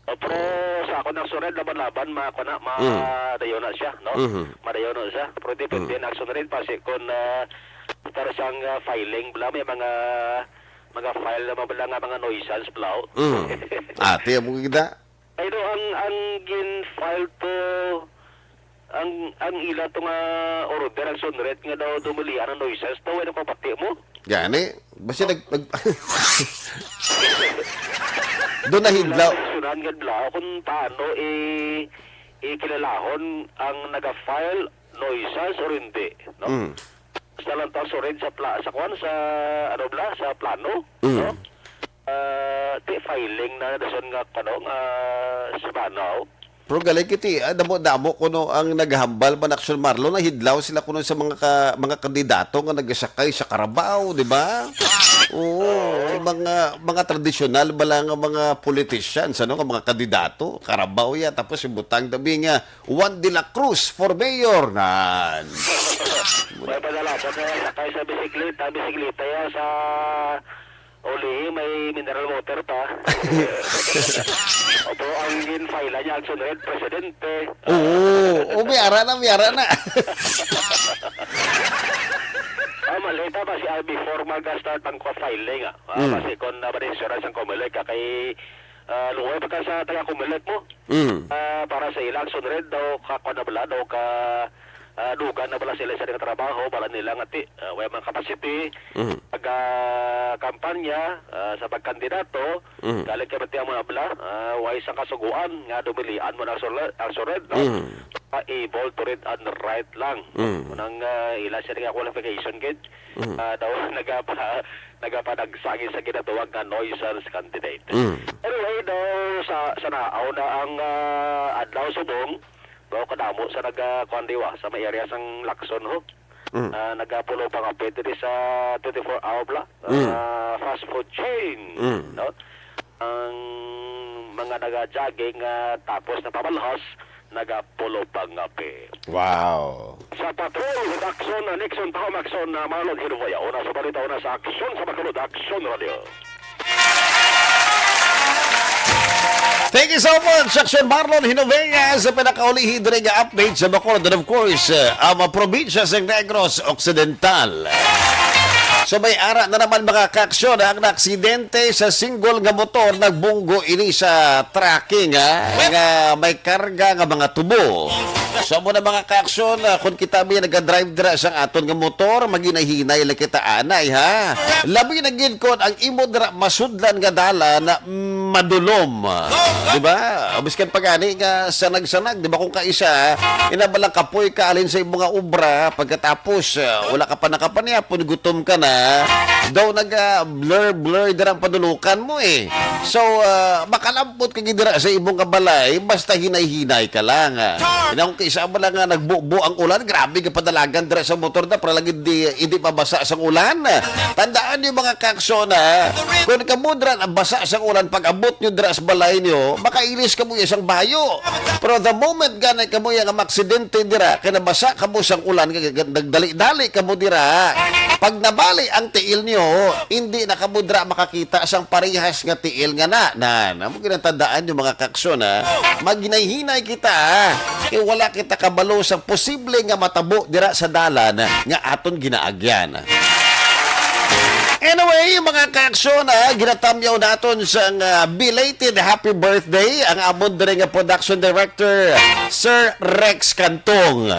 O, pero sa ako nang sunod, laban-laban, ma-, kuwan na, Mm. madayon na siya, no? Mhm. Madayon na siya. Pero depende Mm. na sunod rin, pasi kung, ah, para sang, ah, filing, bala, may mga, mga file na mabala nga mga nuisance, bala, oh. Mm. Ate, amo kita. Ay, no, ang, ang gin-file to, ang, ang ila to nga order, ang sunod nga daw dumulian ang nuisance, daw, ano, kabati mo? Gani, basta nag-, nag-, doon nahidlaw. Sunan nga bala kung paano i-, ikilalahon ang naga-file, nuisance or hindi, no? Mm. Basta lang to, sorry, sa pla-, sa kwan, sa, ano bala, sa plano, Mm. no? Ah, ti filing na dason nga, ano, nga sa plano. Pero gali kiti, ah, damo-damo kuno ang naghambal man, Aksyon Marlon, nahidlaw sila kuno sa mga ka-, mga kandidato nga nagasakay sa karabaw, di ba? Oo, mga, mga tradisyonal ba lang nga mga politicians, ano, nga mga kandidato, karabaw ya, tapos ibutang tabi nga Juan de la Cruz for mayor, nan. May padala sa, sa, sa bisikleta, bisikleta ya sa Uli, may mineral water pa. Opo, ang gin-file niya, Action Red, presidente. Oo, o, may ara na, may ara na. Ah, malita ba si, ah, before mag-start ang kwa-, filing, ah? Ah, Mm. Kasi kung, ah, ba insurance ang Comelec, ah, kay, ah, luoy pa ka sa taga Comelec mo? Mm. Ah, para sa ila, Action Red daw, ka, kwa na bala, daw ka, ah, dugan na bala sila sa trabaho, bala nila nga ti, ah, way man capacity, Mm. pag, ah, kampanya, ah, sa pagkandidato, Mm. galing kay Matiang Manabla, ah, way sang kasugoan nga dumilian mo na Action Red, Action Red, no? Mm. Ah, able to read and write lang. Mm. Unang, ah, ila siya nga qualification, gid. Mm. Ah, daw nagapa-, nagapanagsangin sa ginatawag nga nuisance candidate. Mm. Anyway, daw sa, sa naaw na ang, ah, adlaw subong, daw kadamo sa naga-, kuwan diwa, sa may area sang Lacson, ho. Mm. Ah, nagapulo pa nga pwede di sa twenty-four hour bla-, Mm. ah, fast food chain, Mm. no? Ang mga naga-jogging, ah, tapos napamalhas, nagapulo pa nga pi. Wow. Sa Patrol with Action, uh, Nixon Pahom Action, uh, Marlon Hinuboya. Una sa balita, una sa aksyon sa Bacolod, Action Radio. Thank you so much, Action Marlon Hinovea, sa pinakaulihi diri nga update sa Bacolod. And of course, uh, ang mga probinsya sa Negros Occidental. So may ara na naman, mga kaaksyon, ang naaksidente sa single nga motor, nagbunggo ini sa trucking, ha, nga may karga nga mga tubo. So, amo na, mga kaaksyon, ah, kung kita may nagadrive dira sang aton nga motor, maghinay-hinay lang kita anay, ha. Labi na gid kon ang imo dira masudlan nga dalan, mm, madulom. Di ba? O, biskan pa gani nga sanag-sanag, di ba, kung kaisa, inabalang kapoy ka alin sa imo nga obra, pagkatapos, ah, wala ka pa nakapanyapon, gutom ka na, daw naga-blur-blur dira ang panulukan mo, eh. So, ah, makalampot ka gid dira sa imo nga balay, basta hinay-hinay ka lang. Ina, kung kaisa mo lang nga nagbubo ang ulan, grabe ka padalagan dira sa motor na para lang hindi, hindi mabasa sang ulan. Tandaan niyo, mga kaaksyon, ha, kung kamo dira nabasa sang ulan, pag abot niyo dira sa balay niyo, makailis kamo ya sang bayo. Pero the moment gani kamo ya nga maksidente dira, kay nabasa kamo sang ulan, kay nagdali-dali kamo dira, pag nabali ang tiil niyo, hindi na kamo dira makakita sang parehas nga tiil nga na. Na, na mo ginatandaan yung mga kaaksyon, ha? Maghinay-hinay kita, ha? Kay wala kita kabalo sa posible nga matabo dira sa dalan nga aton ginaagyan. Anyway, mga kaaksyon, ha, ginatamyaw naton sang, ah, belated happy birthday ang amon diri nga production director, Sir Rex Cantong.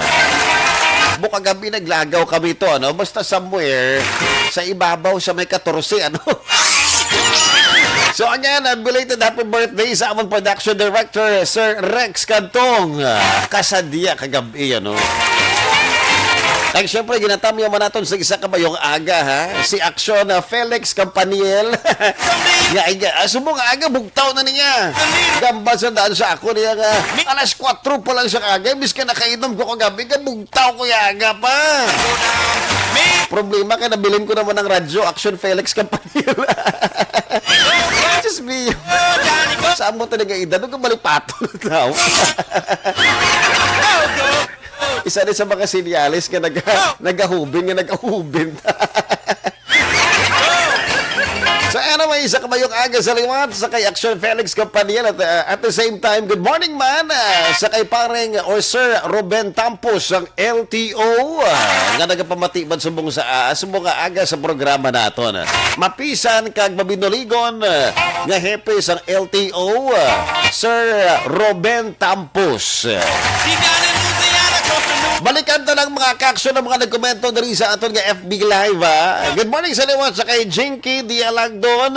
Bukag gabi naglagaw kami to, ano? Basta somewhere sa ibabaw sa may katorse, ano? So, again, a belated happy birthday sa amon production director, Sir Rex Cantong. Ah, kasadya kagabi, ano? Kag syempre, ginatamyaw man naton sa isa ka mayong aga, ha? Si Aksyon, ah, Felix Campaniel. Nga, ay, ah, subong aga, bugtaw na niya. Gamba sa daan sa ako niya nga, alas kwatro pa lang sa kagay, miskan nakainom ko kagabi, nga bugtaw ko ya aga pa. Problema kay nabilin ko naman ang radyo, Aksyon Felix Campaniel. Diyos mio. Sa amo talaga edad, huwag kang malipato na tao. Isa din sa mga senyales nga naga-, nagahubin, nga nagahubin. So anyway, sa kamayong aga sa liwat, sa kay Action Felix Campaniel at, uh, at the same time, good morning man, uh, sa kay pareng or Sir Ruben Tampos, ang L T O, ah, nga nagapamati man subong sa, ah, subong nga aga sa programa naton. Mapisan kag mabinuligon, ah, nga hepe sang L T O, ah, Sir Ruben Tampos. Balikan ta lang mga kaaksyon ang mga nagkomento diri sa aton nga F B Live, ha. Good morning sa liwat sa kay Jinky Dialagdon.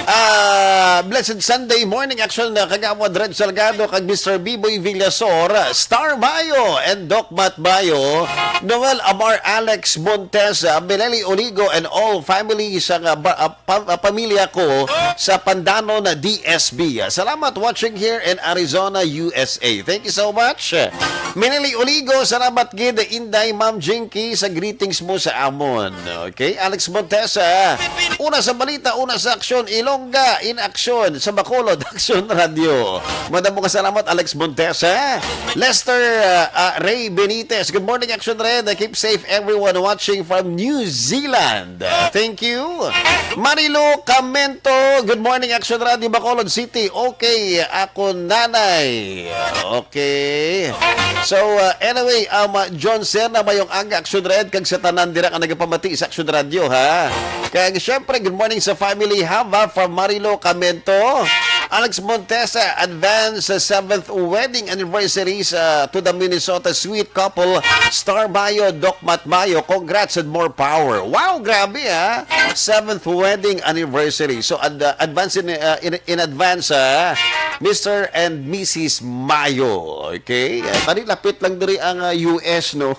Ah, blessed Sunday morning action na Kagawad Red Salgado kag Mister Biboy Villasor, Star Bayo and Doc Matt Bayo, Noel Amar, Alex Montesa, Meleli Oligo and all family sa nga ba- ah, pa- ah, pamilya ko sa Pandanon na D S B. Salamat, watching here in Arizona, U S A. Thank you so much. Minili Oligo, salamat gid, Inday Ma'am Jinky, sa greetings mo sa amon. Okay, Alex Montesa, una sa balita, una sa aksyon, Ilongga in action sa Bacolod Action Radio. Madamo nga salamat, Alex Montesa. Lester, uh, uh, Ray Benitez, good morning, Action Red. Keep safe, everyone watching from New Zealand. Thank you. Marilo Camento, good morning, Action Radio, Bacolod City. Okay, ako nanay. Okay. So, uh, anyway, um, uh, John Serna, mayong aga, Action Red, kag sa tanan dira nga nagapamati sa Action Radio, ha? Kag, syempre, good morning sa family, Hava, from Marilo Camento. Alex Montesa, advance seventh wedding anniversary sa, to the Minnesota sweet couple, Star Bayo, Doc Matt Bayo. Congrats and more power. Wow, grabe, ha? Seventh wedding anniversary. So, ad- uh, advance in, uh, in, in advance, ha? Mister and Missus Mayo. Okay? Uh, tani lapit lang diri ang, uh, U S, no?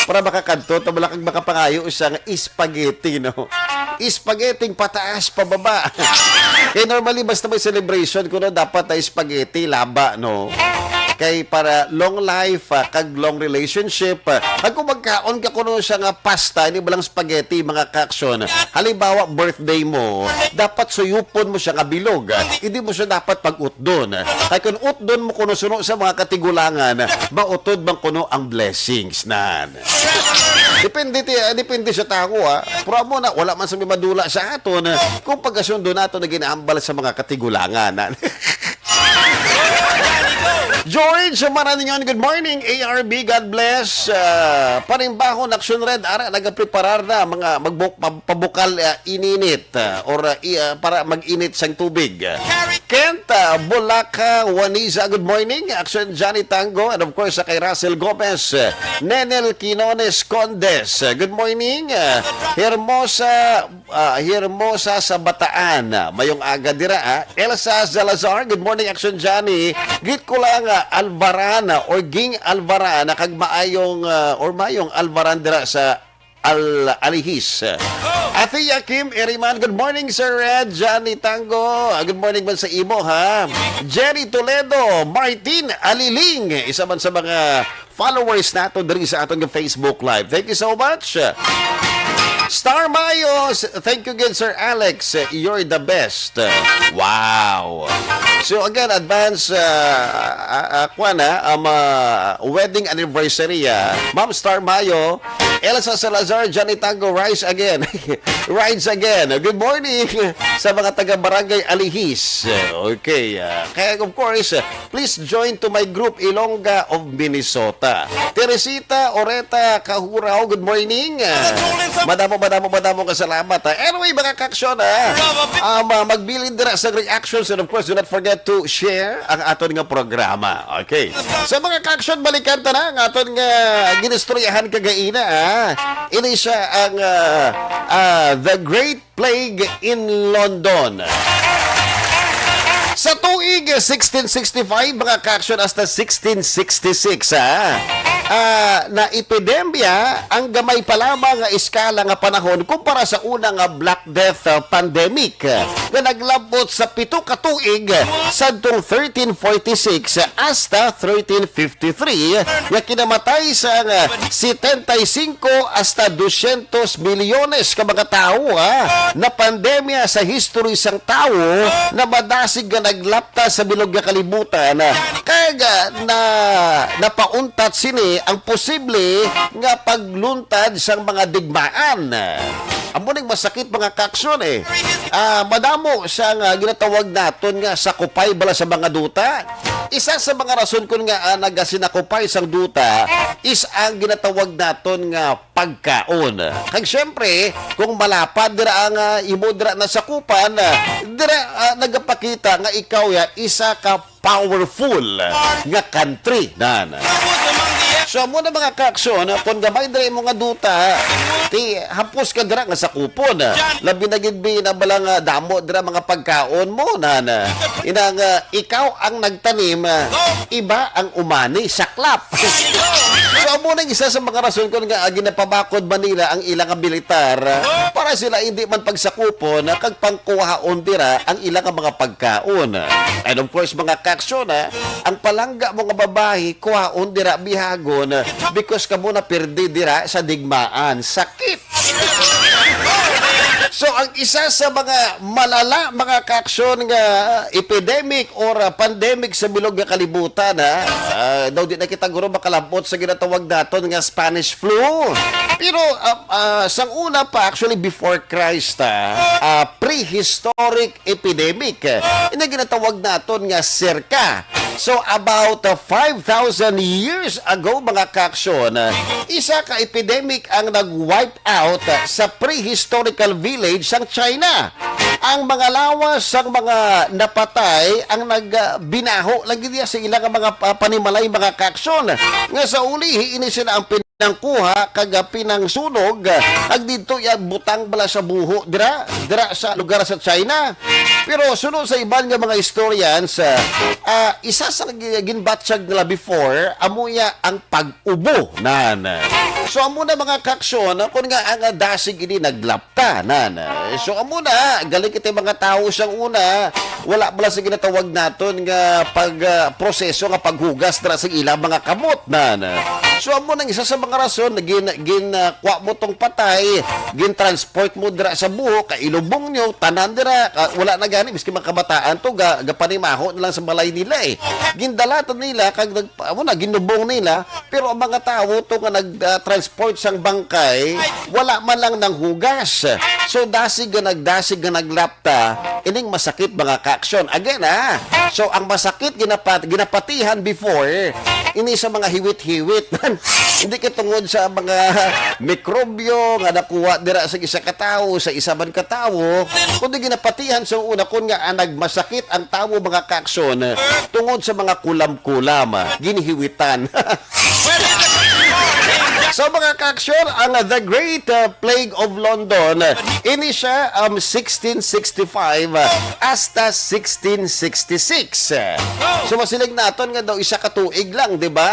Para makakadto, tabala kag makapangayo sang spaghetti, no? Spaghetti pataas, pababa. Kay normally, basta may celebration, kuno dapat ay spaghetti, laba, no? Kay para long life, ah, kag long relationship, ah, kag kung magkaon ka kuno sa nga pasta, hindi ba lang spaghetti, mga kaaksyon? Halimbawa, birthday mo, dapat suyupon mo siya nga bilog. Hindi mo siya dapat pag-utdon. Kay kung utdon mo kuno suno sa mga katigulangan, mautod man kuno ang blessings, nan. Depende ti, ah, depende sa tawo, ah. Pero amo na, wala man sa may madula sa aton, ah, kung pagasundo nato na ginahambal sa mga katigulangan, ah. George Maraningon, good morning. A R B, God bless. Ah, panimbahon, Action Red, ara, nagapreparar na mga magbu-, pab-, pabukal, ah, ininit, ah, or, ah, i-, ah, para mag-init sang tubig. Kent, ah, Bulaca, Juanisa, good morning. Action, Johnny Tango, and of course, sa kay Russell Gomez, ah, Nenel Quinones Condes, ah, good morning. Ah, Hermosa, ah, Hermosa sa Bataan, ah, mayong aga dira, ah. Elsa Salazar, good morning, Action Johnny. Greet ko lang, ah, Alvaran, ah, or Ging Alvaran, ah, kag maayong, ah, or mayong Alvaran dira sa Al Alihis. Ate Kim Eriman, good morning, Sir Red, Johnny Tango. Ah, good morning man sa imo, ha. Jerry Toledo, Martin Aliling, isa man sa mga followers nato diri sa aton nga Facebook Live. Thank you so much. Star Mayo, s-, thank you again, Sir Alex. You're the best. Wow. So again, advance, ah, ah, ah, kwan, ah, um, ah, wedding anniversary, ah. Ma'am Star Mayo, Elsa Salazar, Johnny Tango, rise again. Rise again. Good morning sa mga taga Barangay Alihis. Okay, ah, kaya of course, ah, please join to my group, Ilongga of Minnesota. Teresita Oreta Kahurao, good morning. Ah, madamo, madamo, madamo ka salamat, ah. Anyway, mga kaaksyon, ah, um, ah, magbilin dira sa reactions, and of course, do not forget to share ang aton nga programa. Okay. Sa mga kaaksyon, balikan ta na ang aton nga ginistoryahan kagaina, ah. Ini siya ang, ah, ah, The Great Plague in London. Sa tuig sixteen sixty-five, mga kaaksyon, hasta sixteen sixty-six, ha? Ah, na epidemya ang gamay pa lamang nga eskala nga panahon kumpara sa una nga Black Death, ah, pandemic, ah, nga naglabot sa pito ka tuig sadtong thirteen forty-six hasta thirteen fifty-three, nga kinamatay sang setenta y cinco hasta dosyentos milyones ka mga tawo, ha, na pandemya sa history sang tawo na madasig nga naglapta sa bilog nga kalibutan, kag, ah, na napauntat sini ang posible nga pagluntad sang mga digmaan. Amo ning masakit, mga kaaksyon, eh. Ah, madamo sa nga ginatawag naton nga sakupay bala sa mga duta. Isa sa mga rason kun nga, ah, nagasinakupay sang duta is ang ginatawag naton nga pagkaon. Kag siyempre, kung malapad dira ang, ah, imo dira nasakupan, ah, dira, ah, nagapakita nga ikaw ya isa ka powerful nga country, nan. So, amo na, mga kaaksyon, kung gamay dira imo nga duta, ti, hapos ka dira nga sakupon. Labi na gid, bi, na bala nga damo dira mga pagkaon mo, nan. Inang, ah, ikaw ang nagtanim, ah, iba ang umani, saklap. So, amo na isa sa mga rason kung nga, ah, ginapabakod man nila ang ilang militar, ah, para sila hindi man pagsakupon, ah, kag pangkuhaon dira ang ilang mga pagkaon. And of course, mga kaaksyon, ah, ang palangga mo nga babayi, kuhaon dira, bihagon, because kamo napirdi dira sa digmaan. Sakit! So, ang isa sa mga malala, mga kaaksyon, nga epidemic or, ah, pandemic sa bilog nga kalibutan, ha? Ah, daw di na kita, guro, makalabot sa ginatawag naton nga Spanish flu. Pero, ah, ah, sang una pa, actually, before Christ, ah, ah, prehistoric epidemic. Ina ginatawag naton nga sirka. So, about, uh, five thousand years ago, mga kaaksyon, uh, isa ka epidemic ang nag-wipe out, uh, sa prehistorical village sang China. Ang mga lawas sang mga napatay ang nag, uh, binaho lagi niya sa ilang mga, uh, panimalay, mga kaaksyon, nga sa ulihi ini sila ang pinangkuha kag, ah, pinangsunog, ah, kag didto iya butang bala sa buho dira, dira sa lugar sa China. Pero suno sa iban nga mga historians, ah, ah, isa sa gi-, ginbatyag nila before, amo iya ang pag-ubo, nan. So, amo na, mga kaaksyon, kun nga ang, ah, dasig ini naglap ta, nan. So, amo na, galing kita mga tawo sang una, wala bala sa ginatawag naton nga pag, ah, proseso nga paghugas dira sa ilang mga kamot, nan. So, amo nang isa sa mga rason na gin-, gin-, ah, kuha mo tong patay, gin-transport mo dira sa buho, kailubong nyo, tanan dira, ah, wala na gani, miski mga kabataan to, ga-, gapanimaho na lang sa balay nila, eh. Gindalatan nila, kag nag-, amo na, ginubong nila, pero ang mga tawo to nga nag, ah, transport sang bangkay, wala man lang nanghugas. So, dasig nga nagdasig nga naglapta, ining masakit, mga kaaksyon. Again, ha? So, ang masakit ginapat-, ginapatihan before, ini sa mga hiwit-hiwit. Hindi kay tungod sa mga mikrobyo nga nakuha dira sa isa ka tawo, sa isa man ka tawo, kundi ginapatihan sa una kun nga, ah, nagmasakit ang tawo, mga kaaksyon, tungod sa mga kulam-kulam, ah, ginhiwitan. So, mga kaaksyon, ang The Great, uh, Plague of London, uh, ini siya, um, sixteen sixty-five, uh, hasta sixteen sixty-six. So, masiling naton nga daw isa ka tuig lang, di ba?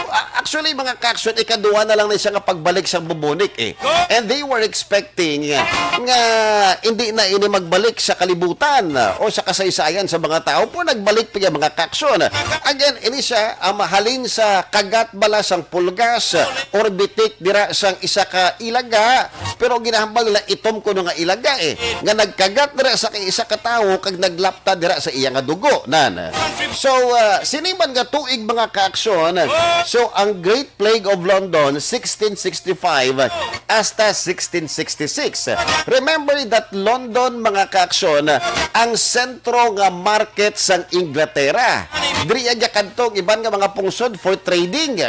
A-, actually, mga kaaksyon, ikaduha na lang na siya nga pagbalik sa bubonic, eh. And they were expecting nga hindi na ini magbalik sa kalibutan, uh, o sa kasaysayan sa mga tao, pero nagbalik pa iya, mga kaaksyon. Again, ini siya, ah, mahalin sa kagat bala sang pulgas, ah, or bitik dira sang isa ka ilaga, pero ginahambal nila itom kuno nga ilaga, eh, nga nagkagat dira sa isa ka tawo kag naglapta dira sa iya nga dugo, nan. So, ah, sini man nga tuig, mga kaaksyon, so ang Great Plague of London, sixteen sixty-five hasta sixteen sixty-six. Remember that London, mga kaaksyon, ang sentro nga market sang Inglaterra. Diri ang kadto ang iban nga mga pungsod for trading.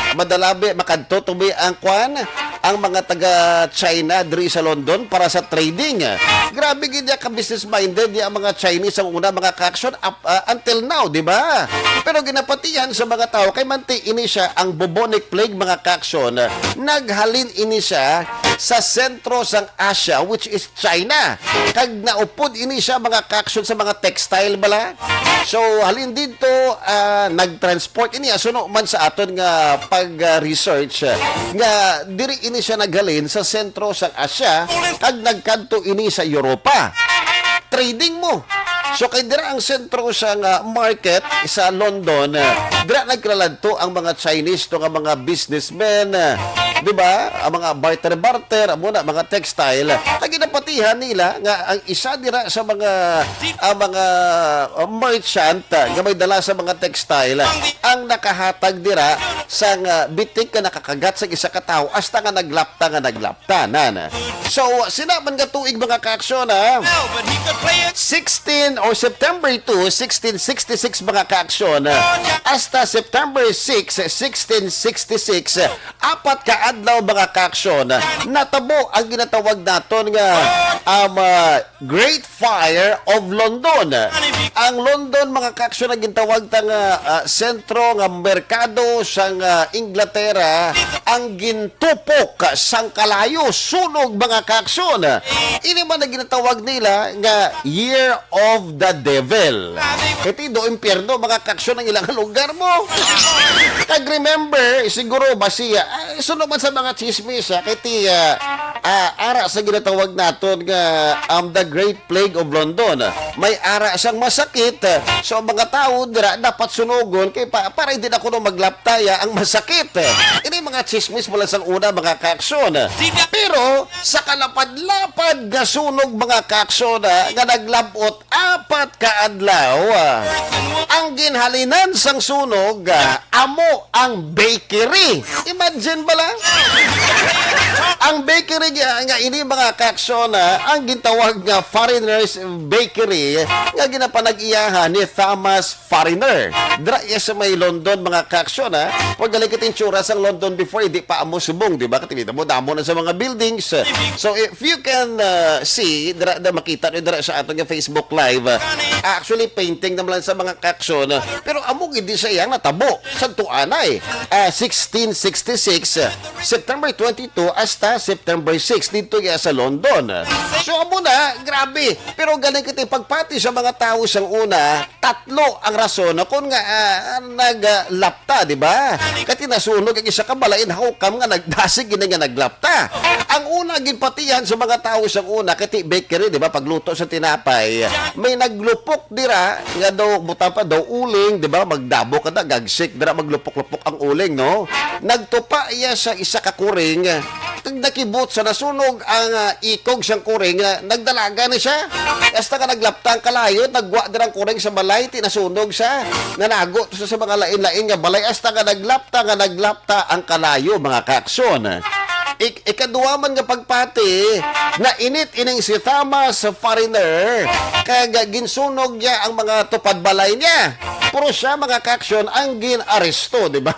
Madalabi, makadto to bi ang kwan, ang mga taga China diri sa London para sa trading. Grabe gid ya ka business minded ya ang mga Chinese ang una, mga kaaksyon, up, ah, until now, di ba? Pero ginapatihan sa mga tawo kay manti ini siya ang bubonic plague, mga kaaksyon. Naghalin ini siya sa sentro sang Asia, which is China. Kag naupod ini siya, mga kaaksyon, sa mga textile bala. So, halin didto, ah, nag-transport ini, ah, suno man sa aton nga pag-research, ah, nga diri ini siya naghalin sa sentro sang Asia, kag nagkadto ini sa Europa. Trading mo. So, kay dira ang sentro sang, ah, market sa London, ah, dira nagkalaladto ang mga Chinese to nga mga businessmen, ah, di ba? Ang mga barter-barter, amo na, mga textile. Kag ginapatihan nila nga ang isa dira sa mga, ah, mga, ah, merchant, ah, nga may dala sa mga textile, ang nakahatag dira sang, ah, bitik nga nakakagat sa isa ka tawo, hasta nga naglapta nga naglapta, nan. So, sina man nga tuig, mga kaaksyon, ha? Sixteen or September two, sixteen sixty-six, mga kaaksyon, hasta September six, sixteen sixty-six, apat ka adlaw, mga kaaksyon, natabo ang ginatawag naton nga, ang, ah, Great Fire of London. Ang London, mga kaaksyon, ang gintawag ta nga, ah, sentro nga merkado sang, ah, Inglaterra, ang gintupok sang kalayo, sunog, mga kaaksyon. Ini man ang ginatawag nila nga Year of the Devil. Kay ti do impyerno, mga kaaksyon, ang ilang lugar mo. Kag remember, siguro ba siya, ah, suno man sa mga chismis, ah, kay ti, ah, ah, ara sa ginatawag naton nga, um, the Great Plague of London. May ara sang masakit. So, ang mga tawo dira dapat sunugon kay pa, para hindi na kuno maglaptaya ang masakit. Ini mga chismis mula sang una, mga kaaksyon. Pero sa kalapad-lapad nga sunog, mga kaaksyon, ah, nga naglabot apat ka adlaw, ah, ang ginhalinan sang sunog, ah, amo ang bakery. Imagine ba lang? Ang bakery nga, nga ini, mga kaaksyon, ah, ang gintawag nga Foreigner's Bakery nga ginapanag-iyahan ni Thomas Foreigner. Dira iya sa may London, mga kaaksyon, ah. Pag galing kita yung tsura sang London before, hindi pa amo subong, di ba? Katibita mo, damo na sa mga buildings. So, if you can, ah, see, dira, dira makita nyo dira sa aton nga Facebook Live, ah, actually, painting naman lang sa mga kaaksyon, ah, pero amo gid di sa iyang natabo. Santuanay, ah, sixteen sixty-six, ah, September twenty-two hasta September six, dito iya sa London. So, amo na, grabe. Pero galing kita pagpati sa mga tao sang una, tatlo ang rason kung nga, ah, naglapta, di ba? Kati nasunog ang isa ka balay, how come nga nagdasig gini nga naglapta? Ang una, ginpatihan sa mga tao sang una, kati bakery, di ba? Pagluto sa tinapay, may naglupok dira, nga daw, buta pa daw uling, di ba? Magdabo ka na, gagsik, dira maglupok-lupok ang uling, no? Nagtupa iya sa isa ka kuring, kag nakibot sa nasunog ang, ah, ikog sang kuring, ah, nagdalaga ni siya. Hasta nga naglapta ang kalayo, nagwa dirang kuring sa balay, ti nasunog sa nanago to sa, sa mga lain-lain nga balay, hasta nga naglapta, nga naglapta ang kalayo, mga kaaksyon. Ik-, ikaduha man nga pagpati, nainit ining si Thomas Foreigner, kag ginsunog niya ang mga tupad balay niya. Pero siya, mga kaaksyon, ang gin-aresto, di ba?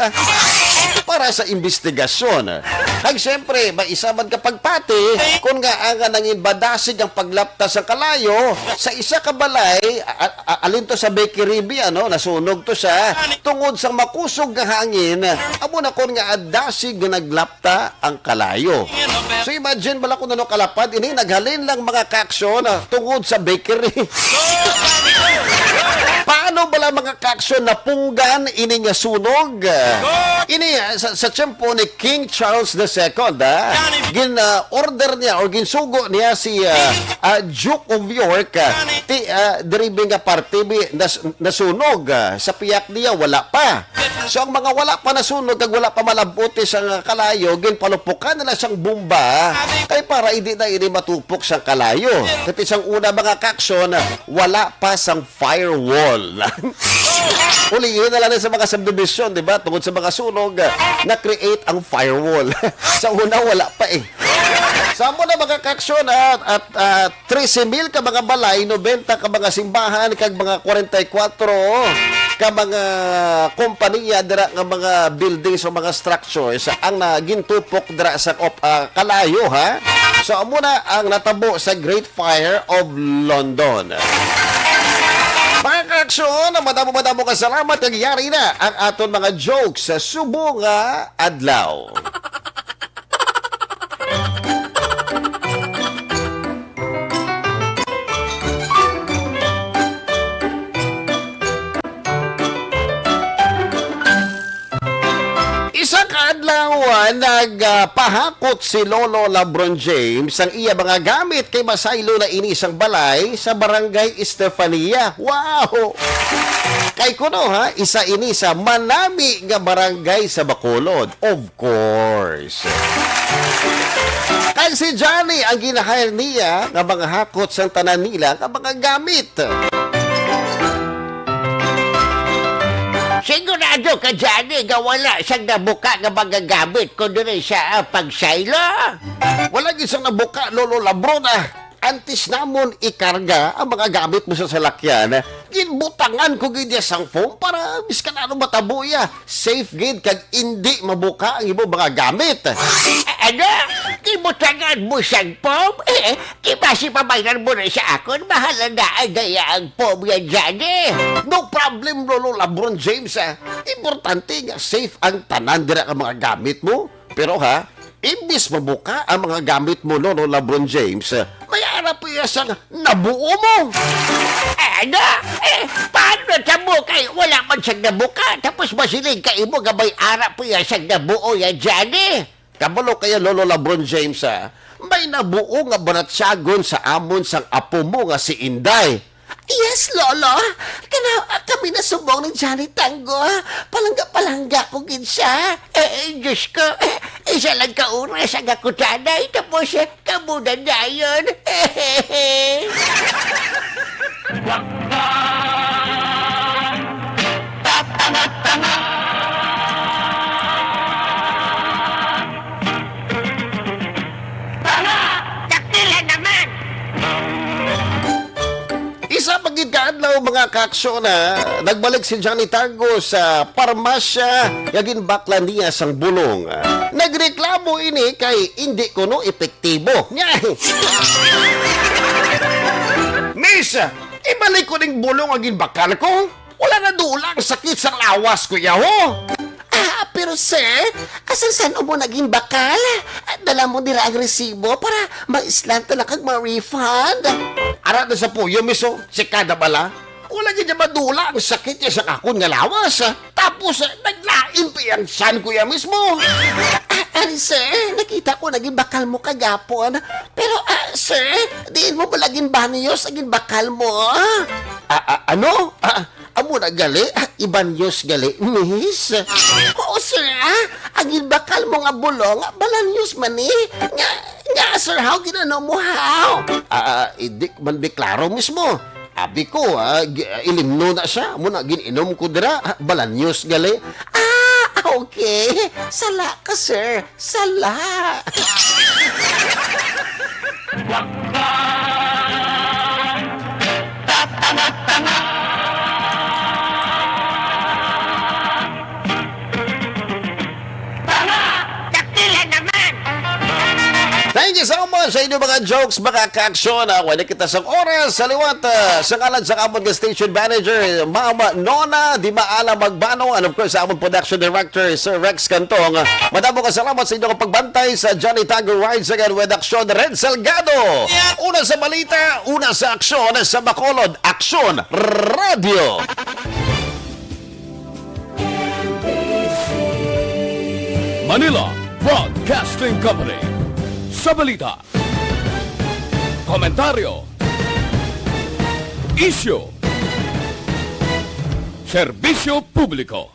Para sa investigasyon. Kag siyempre, may isa man ka pagpati, kung nga ang nangin badasig ang paglapta sa kalayo, sa isa ka balay, a-, a-, alin to sa bakery, bi, ano, nasunog to siya, tungod sa makusog nga hangin, amo na kon nga dasig nga naglapta ang kalayo. So imagine bala kung ano kalapad, ini naghalin lang mga kaaksyon, ah, tungod sa bakery. Paano bala mga kaaksyon napunggan ini nga sunog? Ini, ah, sa, sa tiyempo ni King Charles the Second, ah, gin, ah, order niya or ginsugo niya si, ah, ah, Duke of York, ah, ti, ah, diri bi nga parte bi nas-, nasunog, ah, sa piyak niya wala pa. So ang mga wala pa nasunog kag wala pa malabot sa kalayo, ginpalupukan nila sang bomba kay para hindi na ini matupok sang kalayo. Kati sang una mga kaaksyon, wala pa sang firewall. Ulihin na lang sa mga subdivision, di ba? Tungod sa mga sunog, na-create ang firewall. Sa una, wala pa eh. Sa amo na mga kaaksyon at, at, at trese mil ka mga balay, nobenta ka mga simbahan, kag mga kwarenta y kuwatro ka mga kompanya dira nga mga buildings o mga structures ang na-, gintupok dira sa op-, ah, kalayo, ha? So, amo na ang natabo sa Great Fire of London. Mga kaaksyon, madamo-madamo ka salamat kag yari na ang aton mga jokes sa subong nga adlaw. Isa ka adlaw, ah, nagpahakot si Lolo LeBron James sang iya mga gamit kay masaylo na ini sang balay sa Barangay Estefania. Wow! Kay kuno, ha, isa ini sa manami nga barangay sa Bacolod. Of course. Kag si Johnny ang gin-hire niya nga manghakot sang tanan nila nga mga gamit. Sigurado ka, Johnny, nga wala siyang nabuka nga mga gamit ko diri sa, ah, pagsaylo? Wala gid siyang nabuka, Lolo LeBron, ah. Antes namon ikarga ang mga gamit mo sa salakyan, Ginbutangan ko gid iya sang foam para bisan ano matabo iya. Safe gid kag indi mabuka ang imo mga gamit. A-, ano? Gibutangan mo sang foam? Eh, di ba si pabayran mo na sa akon? Mahal na daan gaya ang foam yan, Johnny. No problem, Lolo Labron James, ah. Importante nga safe ang tanan dira ka mga gamit mo. Pero ha, imbis mabuka ang mga gamit mo, Lolo Labron James, may ara pa iya sang nabuo mo. Ano? Eh, paano na tamo kay wala man siyang nabuka? Tapos masiling ka imo nga may ara pa iya sang nabuo yan, Johnny? Kabalo kaya, Lolo Labron James, ah, may nabuo nga baratyagon sa amon sang apo mo nga si Inday. Yes, Lolo. Kana, ah, kami na subong ni Johnny Tango. Palangga-palangga ko gid siya. Eh, eh, Diyos ko. Eh, isa lang ka oras ang ako tanay. Tapos, eh, kamo na dayon. Tanga! Dakila naman! Isa pa gid ka adlaw, mga kaaksyon, ha, nagbalik si Johnny Tango sa parmasya nga ginbaklan niya sang bulong. Nagreklamo ini kay indi kuno epektibo. Miss, ibalik ko ning bulong nga ginbakal ko. Wala na dula ang sakit sa lawas, kuya, ho. Ah, pero sir, asan san mo naging bakal? Ah, dala mo dira ang resibo para ma-islan ta na kag ma-refund. Ara na sa puyo, miss, oh. Sikada bala. Wala gid niya madula ang sakit niya sa akon nga lawas, ah. Tapos, ah, naglain pa ang san, kuya, mismo. Ah, ari, sir, nakita ko naging bakal mo kagapon. Pero, ah, sir, diin mo bala ginbanyos ang ginbakal mo, ah? Ah, ah, ano? Ah, amo na gali? Ah, ibanyos gali, miss? Oo, sir, ah. Ang ginbakal mo nga bulong, balanyos man ni. Nga, nga, sir, how ginano mo, how? Ah, ah, hindi man di klaro mismo. Abi ko, ah, gi-, ilimno na siya. Amo na, gin-inom ko dira. Ah, balanyos gali. Ah, okay. Sala ka, sir. Sala. Tanga! Dakila naman! Thank you so much sa inyo mga jokes, mga ka-aksyon. Ah, wala kita sa oras sa liwat. Ah, sa ngalan sa amon nga station manager, Mama Nona Di Maala Magbano, and of course, sa amon production director, Sir Rex Cantong. Ah, madamo ka salamat sa inyong pagbantay sa Johnny Tago Rides Again with Aksyon, Red Salgado. Una sa balita, una sa aksyon, sa Bacolod, Aksyon Radio. Manila Broadcasting Company. Sa balita, komentaryo, isyu, serbisyo publiko.